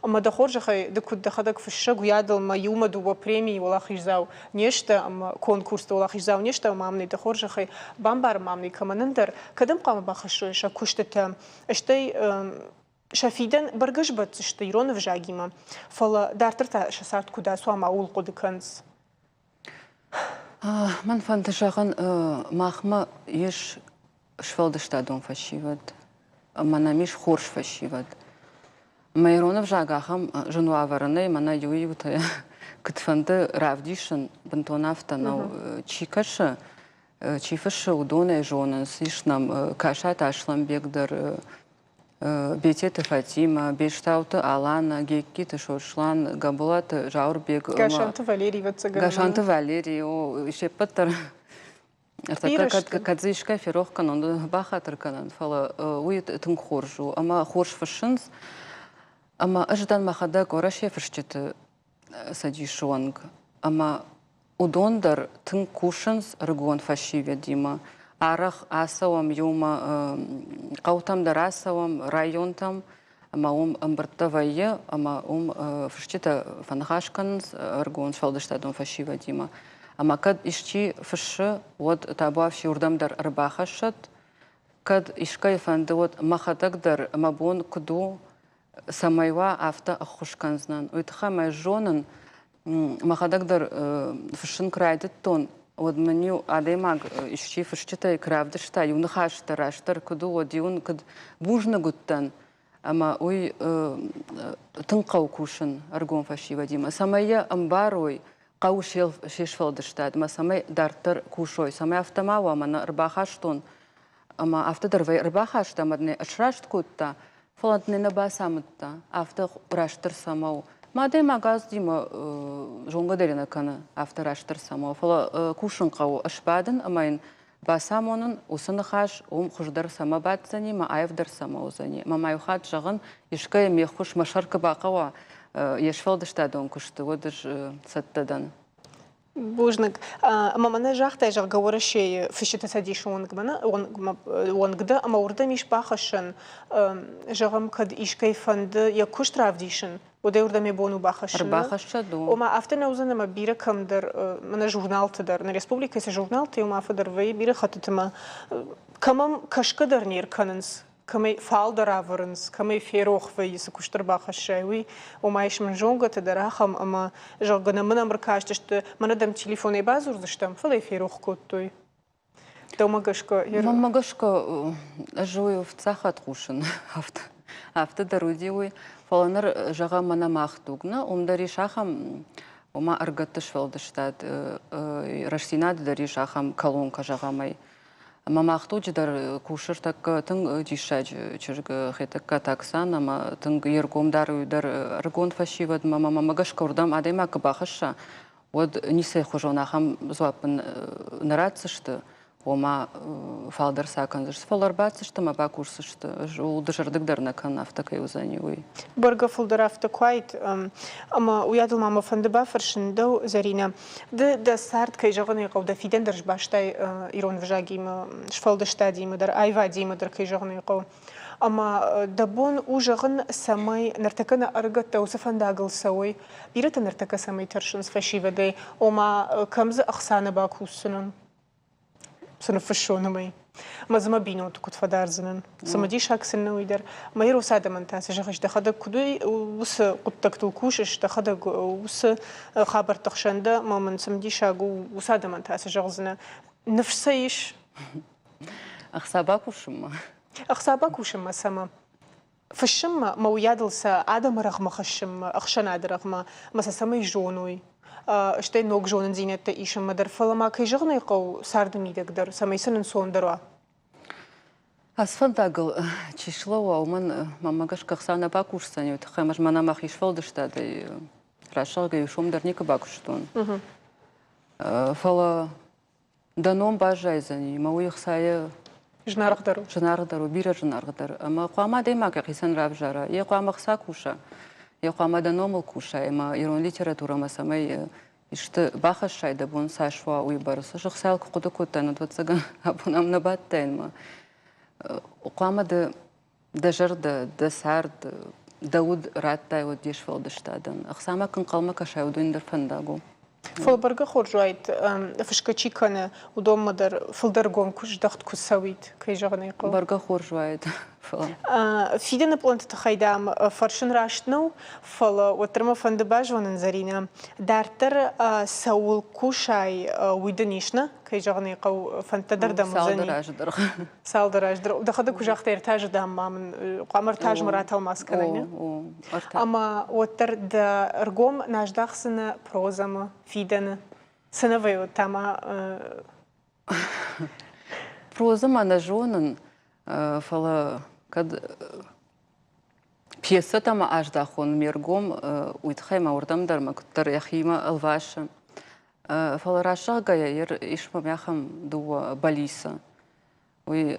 [SPEAKER 1] Ӕмӕ дӕ хорзӕхӕй, ды куыд дӕхӕдӕг фыссӕг, уыйадыл мӕ иумӕ дыууӕ премийы уӕлахиздзау не сты ӕмӕ конкурсты уӕлахиздзау не сты, ӕмӕ ам нӕй дӕ хорзӕхӕй, бамбарын ма мын кӕмӕн ӕндӕр, кӕдӕм хъуамӕ бахӕссой сӕ куыстытӕ, стӕй сӕ фидӕн бӕргӕ сбӕтдзысты ирон ӕвзагимӕ, фӕлӕ дарддӕр та сӕ цард куыд ацуа ӕмӕ ууыл хъуыды кӕнынц.
[SPEAKER 3] Мӕн фӕнды зӕгъын, махмӕ ис сфӕлдыстадон фӕсивӕд ӕмӕ нӕм ис хорз фӕсивӕд. Мӕ ирон ӕвзаг ахӕм зын уавӕры нӕй, мӕнӕ иу-иутӕ куыдфӕнды равдисын, бынтон афтӕ нӕу. Чи кӕсы, чи фыссы, уыдонӕй зонынц. Ис нӕм Касаты Аслӕнбег дӕр, Бететы Фатимӕ, Бестауты Алана, Геккиты Сослан, Габолаты Зауырбег.
[SPEAKER 1] Гасанты Валерий, ӕвӕццӕгӕн.
[SPEAKER 3] Гасанты Валерий, о, се ппӕт дӕр кӕд дзы искӕй ферох кӕнон, бахатыр кӕнын, фӕлӕ уый тынг хорз у ӕмӕ хорз фыссынц. Ӕмӕ ӕз дӕн мӕхӕдӕг Уӕрӕсейы фысджыты цӕдисы уӕнг ӕмӕ уыдон дӕр тынг кусынц ӕрыгон фӕсивӕдимӕ. Арӕх ацӕуӕм иумӕ хъӕутӕм дӕр ацӕуӕм, районтӕм ӕмӕ уым ӕмбырдтӕ вӕййы ӕмӕ уым фысджытӕ фӕныхас кӕнынц ӕрыгон сфӕлдыстадон фӕсивӕдимӕ. Ӕмӕ кӕд исчи фыссы, уӕд табуафси уырдӕм дӕр ӕрбахӕссӕд. Кӕд искӕй фӕнды, уӕд мӕхӕдӕг дӕр мӕ бон куыд у, цӕмӕй уа, афтӕ ӕххуыс кӕндзынӕн. Уый тыххӕй мӕ зонын, мӕхӕдӕг дӕр фыссын куы райдыдтон, уӕд мын-иу адӕймаг исчи фысджытӕй куы равдыста, иу ныхӕстӕ растдӕр куыд у, уӕд-иу ын куыд бузныг уыдтӕн. Ӕмӕ уый тынг хъӕуы кусын ӕрыгон фӕсивӕдимӕ, цӕмӕй йӕ ӕмбарой, хъӕуы се сфӕлдыстадмӕ, цӕмӕй дарддӕр кусой, цӕмӕй афтӕ ма уа, мӕнӕ ӕрбахастон ӕмӕ афтӕ дӕр ӕрбахаста ӕмӕ дын сраст кодта, фӕлӕ дын нӕ бацамыдта, афтӕ растдӕр цӕмӕ у. Мӕ адӕймаг аздимӕ зонгӕ дӕр нӕ кӕны, афтӕ растдӕр цӕмӕ у, фӕлӕ кусын хъӕуы, ӕсбадын ӕмӕ йын бацамонын уыцы ныхас уым хуыздӕр цӕмӕ баддзӕни, мӕ аивдӕр цӕмӕ уыдзӕни. Мӕ ма иу хатт зӕгъын, искӕйы ме ххуыс мӕ сӕр куы бахъӕуа йе сфӕлдыстадон куысты, уӕд ӕз цӕттӕ дӕн.
[SPEAKER 1] Бузныг. Ӕмӕ мӕнӕ загътай, зӕгъгӕ, Уӕрӕсейы Фысджыты Цӕдисы уӕнг дӕ ӕмӕ уырдӕм ис бахӕссӕн, зӕгъӕм, кӕд искӕй фӕнды йӕ куыст равдисын, уӕд ӕй уырдӕм йӕ бон у бахӕссын.
[SPEAKER 3] Ӕрбахӕссӕд у.
[SPEAKER 1] Ома, афтӕ нӕ уыдзӕн, ӕмӕ бирӕ кӕмдӕр, мӕнӕ журналты дӕр, нӕ республикӕйы цы журналтӕ, уым афтӕ дӕр вӕййы бирӕ хӕттыты ӕмӕ кӕмӕн кӕсгӕ дӕр не ркӕнынц, кӕмӕй фалдӕр ӕвӕрынц, кӕмӕй ферох вӕййы, цы куыст ӕрбахӕссай, уый. Ома ис мын зонгӕтӕ дӕр ахӕм, ӕмӕ, зӕгъгӕ, нӕ мын ӕркастысты, мӕнӕ дӕм телефонӕй бадзурдзыстӕм, фӕлӕ йӕ ферох кодтой. Дӕумӕ гӕсгӕ?
[SPEAKER 3] Мӕнмӕ гӕсгӕ, ӕз уый фыццаг хатт хъусын, афтӕ, афтӕ дӕр уыди уый. Фӕлӕ ныр, зӕгъӕм, мӕнӕ мах дуг, нӕ, уым дӕр ис ахӕм, ома ӕргӕтты сфӕлдыстад, рӕстдзинады дӕр ис ахӕм колонкӕ, зӕгъӕм ӕй. Ӕмӕ мах дуджы дӕр кусы тӕккӕ тынг диссаджы чызг Хетӕгкаты Оксана ӕмӕ тынг йе ргом дары уый дӕр ӕрыгон фӕсивӕдмӕ ӕмӕ мӕмӕ гӕсгӕ уырдӕм адӕймаг куы бахӕсса, уӕд ницӕй хуызон ахӕм дзуапп ын нӕ ратдзысты, ома фалдӕр сӕ кӕндзысты, фӕлӕ ӕрбаддзысты ӕмӕ бакусдзысты. Ӕз ууыл дызӕрдыг дӕр нӕ кӕнын, афтӕ кӕй уыдзӕни, уый.
[SPEAKER 1] Бӕргӕ фылдӕр афтӕ куы уаид, ӕмӕ уыйадыл ма мӕ фӕнды бафӕрсын дӕу, Зӕринӕ. Ды дӕ цард, кӕй зӕгъын ӕй хъӕуы, дӕ фидӕн дӕр сбастай ирон ӕвзагимӕ, сфӕлдыстадимӕ дӕр, аивадимӕ дӕр, кӕй зӕгъын ӕй хъӕуы. Ӕмӕ дӕ бон у зӕгъын, цӕмӕй ныртӕккӕ нӕ ӕрыгӕттӕ уыцы фӕндагыл цӕуой? Бирӕтӕ ныртӕккӕ цӕмӕй тӕрсынц фӕсивӕдӕй, ома кӕм дзы ӕхца нӕ бакусдзынӕн, цы ныффыссон уымӕй. Мӕ дзы мӕ бинонты куыд фӕдардзынӕн. Цымыдисаг сын нӕ уый дӕр. Мӕ ирон адӕмӕн та цы зӕгъыс, дӕхӕдӕг куыд уыцы хъуыддӕгтыл кусыс, дӕхӕдӕг уыцы хабӕртты хсӕн дӕ, мӕ мын цымыдисаг у, уыцы адӕмӕн та цы зӕгъдзынӕ? Ныфс сӕ ис?
[SPEAKER 3] Ӕхца бакусынмӕ?
[SPEAKER 1] Ӕхца бакусынмӕ цӕмӕ? Фыссынмӕ мӕ уыйадыл сӕ адӕмы рӕгъмӕ хӕссынмӕ, ӕхсӕнады рӕгъмӕ, мӕ сӕ цӕмӕй зоной, стӕй ног зонындзинӕдтӕ исынмӕ дӕр, фӕлӕ ма кӕй зӕгъын ӕй хъӕуы, царды мидӕг дӕр, цӕмӕй сын ӕнцондӕр уа.
[SPEAKER 3] Ацы фӕндагыл чи слӕууа, уымӕн мӕнмӕ гӕсгӕ ӕхца нӕ бакусдзӕни, уый тыххӕй ӕмӕ мӕнӕ мӕхи сфӕлдыстадӕй рӕсугъдӕй иу сом дӕр никуы бакуыстон. Фӕлӕ Дӕ ном баззайдзӕни, мӕ уый ӕхцайӕ
[SPEAKER 1] Зынаргъдӕр у.
[SPEAKER 3] Зынаргъдӕр у, бирӕ зынаргъдӕр. Ӕмӕ хъуамӕ адӕймаг йӕхицӕн равзара. Йе хъуамӕ ӕхца куса, йе хъуамӕ дӕ номыл куса, ӕмӕ ирон литературӕмӕ цӕмӕй исты бахӕссай, дӕ бон цас уа, уый бӕрц. Ӕз ӕхцайыл куы хъуыды кодтаин, ӕвӕццӕгӕн, абон ам нӕ бадтаин мӕ. Хъуамӕ ды дӕ зӕрдӕ, дӕ цард, дӕ уд радтай уӕд де сфӕлдыстадӕн. Ӕхцамӕ куы ӕнхъӕлмӕ кӕсай, уыдон дӕр фӕндаг у.
[SPEAKER 1] Фӕлӕ бӕргӕ хорз уаид, фысгӕ чи кӕны, уыдонмӕ дӕр фылдӕр гом куы здӕхт куы цӕуид, кӕй зӕгъын ӕй хъӕуы.
[SPEAKER 3] Бӕргӕ хорз уаид, фӕлӕ.
[SPEAKER 1] Фидӕны пъланты тыххӕй, дам, фӕрсын раст нӕу, фӕлӕ уӕддӕр мӕ фӕнды базонын, Зӕринӕ, дарддӕр цӕуыл кусай, уый дын ис, нӕ? Кӕй зӕгъын ӕй хъӕуы, фӕндтӕ дӕр дӕм уыдзӕни.
[SPEAKER 3] Цалдӕр азы дӕргъы.
[SPEAKER 1] Цалдӕр азы дӕр. Дӕхӕдӕг куы загътай, ӕртӕ азы, дам, ма мын хъуамӕ ӕртӕ азмӕ ратӕлмац кӕнай, не? Ӕмӕ уӕддӕр дӕ ргом нӕ аздахдзынӕ прозӕмӕ, фидӕны. Цы нӕ вӕййы та ма
[SPEAKER 3] Прозӕмӕ нӕ зонын, фӕлӕ кӕд пьесӕтӕ ма аздахон ме ргом, уый тыххӕй ма уырдӕм дӕр мӕ куыддӕр йӕхимӕ ӕлвасы. Фӕлӕ раст зӕгъгӕйӕ, ис мӕм ахӕм дыууӕ бӕлицы. Уый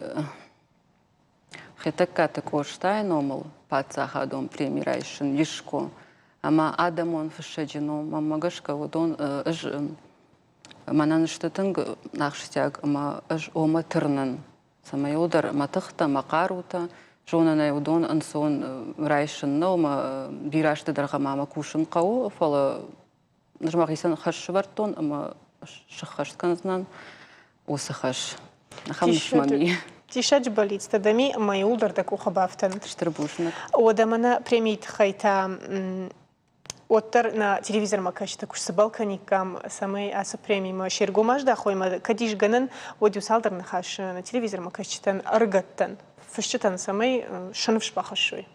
[SPEAKER 3] Хетӕгкаты Къостайы номыл паддзахадон преми райсын искуы ӕмӕ адӕмон фыссӕджы ном, мӕнмӕ гӕсгӕ, уыдон ӕз мӕнӕн сты тынг ахсджиаг ӕмӕ ӕз омӕ тырнын, цӕмӕй уыдӕр мӕ тыхтӕ, мӕ хъарутӕ, зонын ӕй, уыдон ӕнцон райсын нӕу, мӕ бирӕ азты дӕргъы ма мӕ кусын хъӕуы, фӕлӕ Ӕз мӕхицӕн хӕс сӕвӕрдтон ӕмӕ сӕххӕст кӕндзынӕн уыцы хӕс. Ахӕм ныфс мӕм и.
[SPEAKER 1] Диссаджы бӕллицтӕ дӕм и ӕмӕ иууылдӕр дӕ къухы бафтӕнт.
[SPEAKER 3] Стыр бузныг.
[SPEAKER 1] Уӕдӕ мӕнӕ премийы тыххӕй та уӕддӕр нӕ телевизормӕ кӕсджытӕ куы сцыбӕл кӕниккам, цӕмӕй ацы премимӕ се ргом аздахой ӕмӕ кӕд ис гӕнӕн, уӕд иу цалдӕр ныхасы нӕ телевизормӕ кӕсджытӕн, ӕрыгӕттӕн, фысджытӕн, цӕмӕй сӕ ныфс бахӕссой.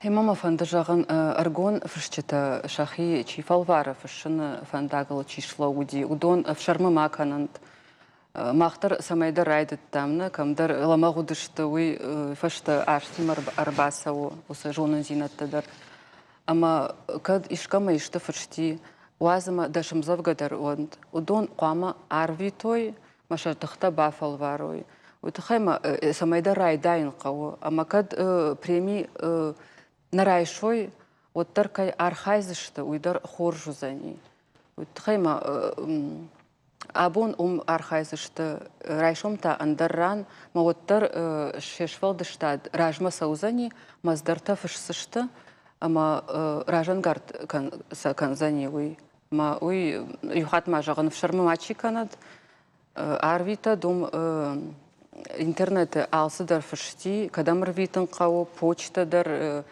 [SPEAKER 3] Гъемӕ мӕ фӕнды зӕгъын, ӕрыгон фысджытӕ сӕхи чи фӕлвары фыссыны фӕндагыл чи слӕууыди, уыдон ӕфсӕрмы ма кӕнӕнт. Мах дӕр цӕмӕйдӕр райдыдтам, нӕ кӕмдӕр лӕмӕгъ уыдысты, уый фӕстӕ азтимӕ ӕрбацӕуы уыцы зонындзинӕдтӕ дӕр. Ӕмӕ кӕд искӕмӕ исты фысти, уадз ӕмӕ дӕ сӕмдзӕвгӕ дӕр уӕнт, уыдон хъуамӕ арвитой мӕ сӕ тыхтӕ бафӕлварой. Уый тыххӕй мӕ цӕмӕйдӕр райдайын хъӕуы. Ӕмӕ кӕд преми нӕ райсой, уӕддӕр кӕй архайдзысты, уый дӕр хорз уыдзӕни. Уый тыххӕй мӕ абон уым архайдзысты, райсом та ӕндӕр ран, мӕ уӕддӕр се сфӕлдыстад размӕ цӕудзӕни, мӕздӕртӕ фысдзысты ӕмӕ разӕнгард сӕ кӕндзӕни уый. Мӕ уый иу хатт ма зӕгъын, ӕфсӕрмы мачи кӕнӕд, арвитӕд уым интернеты алцыдӕр фысти, кӕдӕм ӕрвитын хъӕуы, почтӕ дӕр,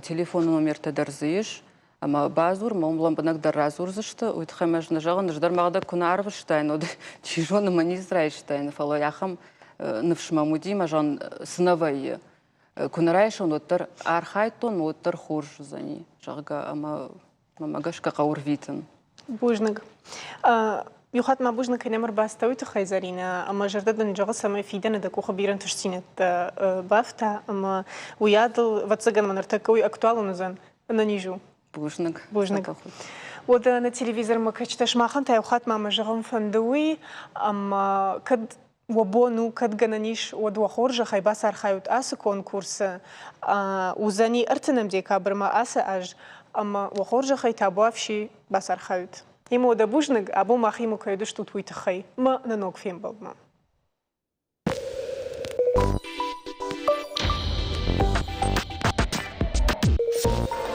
[SPEAKER 3] телефоны номертӕ дӕр дзы ис. Ӕмӕ бадзур, мӕ уым лӕмбынӕгдӕр радзурдзысты. Уый тыххӕй мӕ ӕз нӕ зӕгъын, ӕз дӕр мӕхӕдӕг куы нӕ арвыстаин, уӕд чи зоны, мӕ низ райстаин, фӕлӕ ахӕм ныфс мӕм уыди, мӕ зӕгъын, цы нӕ вӕййы. Куы нӕ райсон, уӕддӕр архайдтон, уӕддӕр хорз уыдзӕни, зӕгъгӕ, ӕмӕ Мӕмӕ гӕсгӕ хъӕуы рвитын.
[SPEAKER 1] Бузныг. Иу хатт ма бузныг кӕнӕм ӕрбацыдтӕ уый тыххӕй, Зӕринӕ, ӕмӕ зӕрдӕ дын зӕгъы, цӕмӕй фидӕны дӕ къухы бирӕ ӕнтыстдзинӕдтӕ бафта, ӕмӕ уыйадыл, ӕвӕццӕгӕн, мӕ ныртӕккӕ уый актуалон уыдзӕн. Ӕнӕниз у.
[SPEAKER 3] Бузныг.
[SPEAKER 1] Бузныг. Уӕдӕ нӕ телевизормӕ кӕсджытӕ сымахӕн та иу хатт ма мӕ зӕгъын фӕнды уый, ӕмӕ кӕд уӕ бон у, кӕд гӕнӕн ис, уӕд уӕ хорзӕхӕй бацархайут ацы конкурсы. Уыдзӕни ӕртынӕм декабрмӕ ацы аз, ӕмӕ уӕ хорзӕхӕй табуафси бацархайут. Имо дӕ бузныг, абон махимӕ кӕй уыдыстут, уый тыххӕй. Мӕ нӕ ног фембӕлдмӕ.
[SPEAKER 5] Thank you.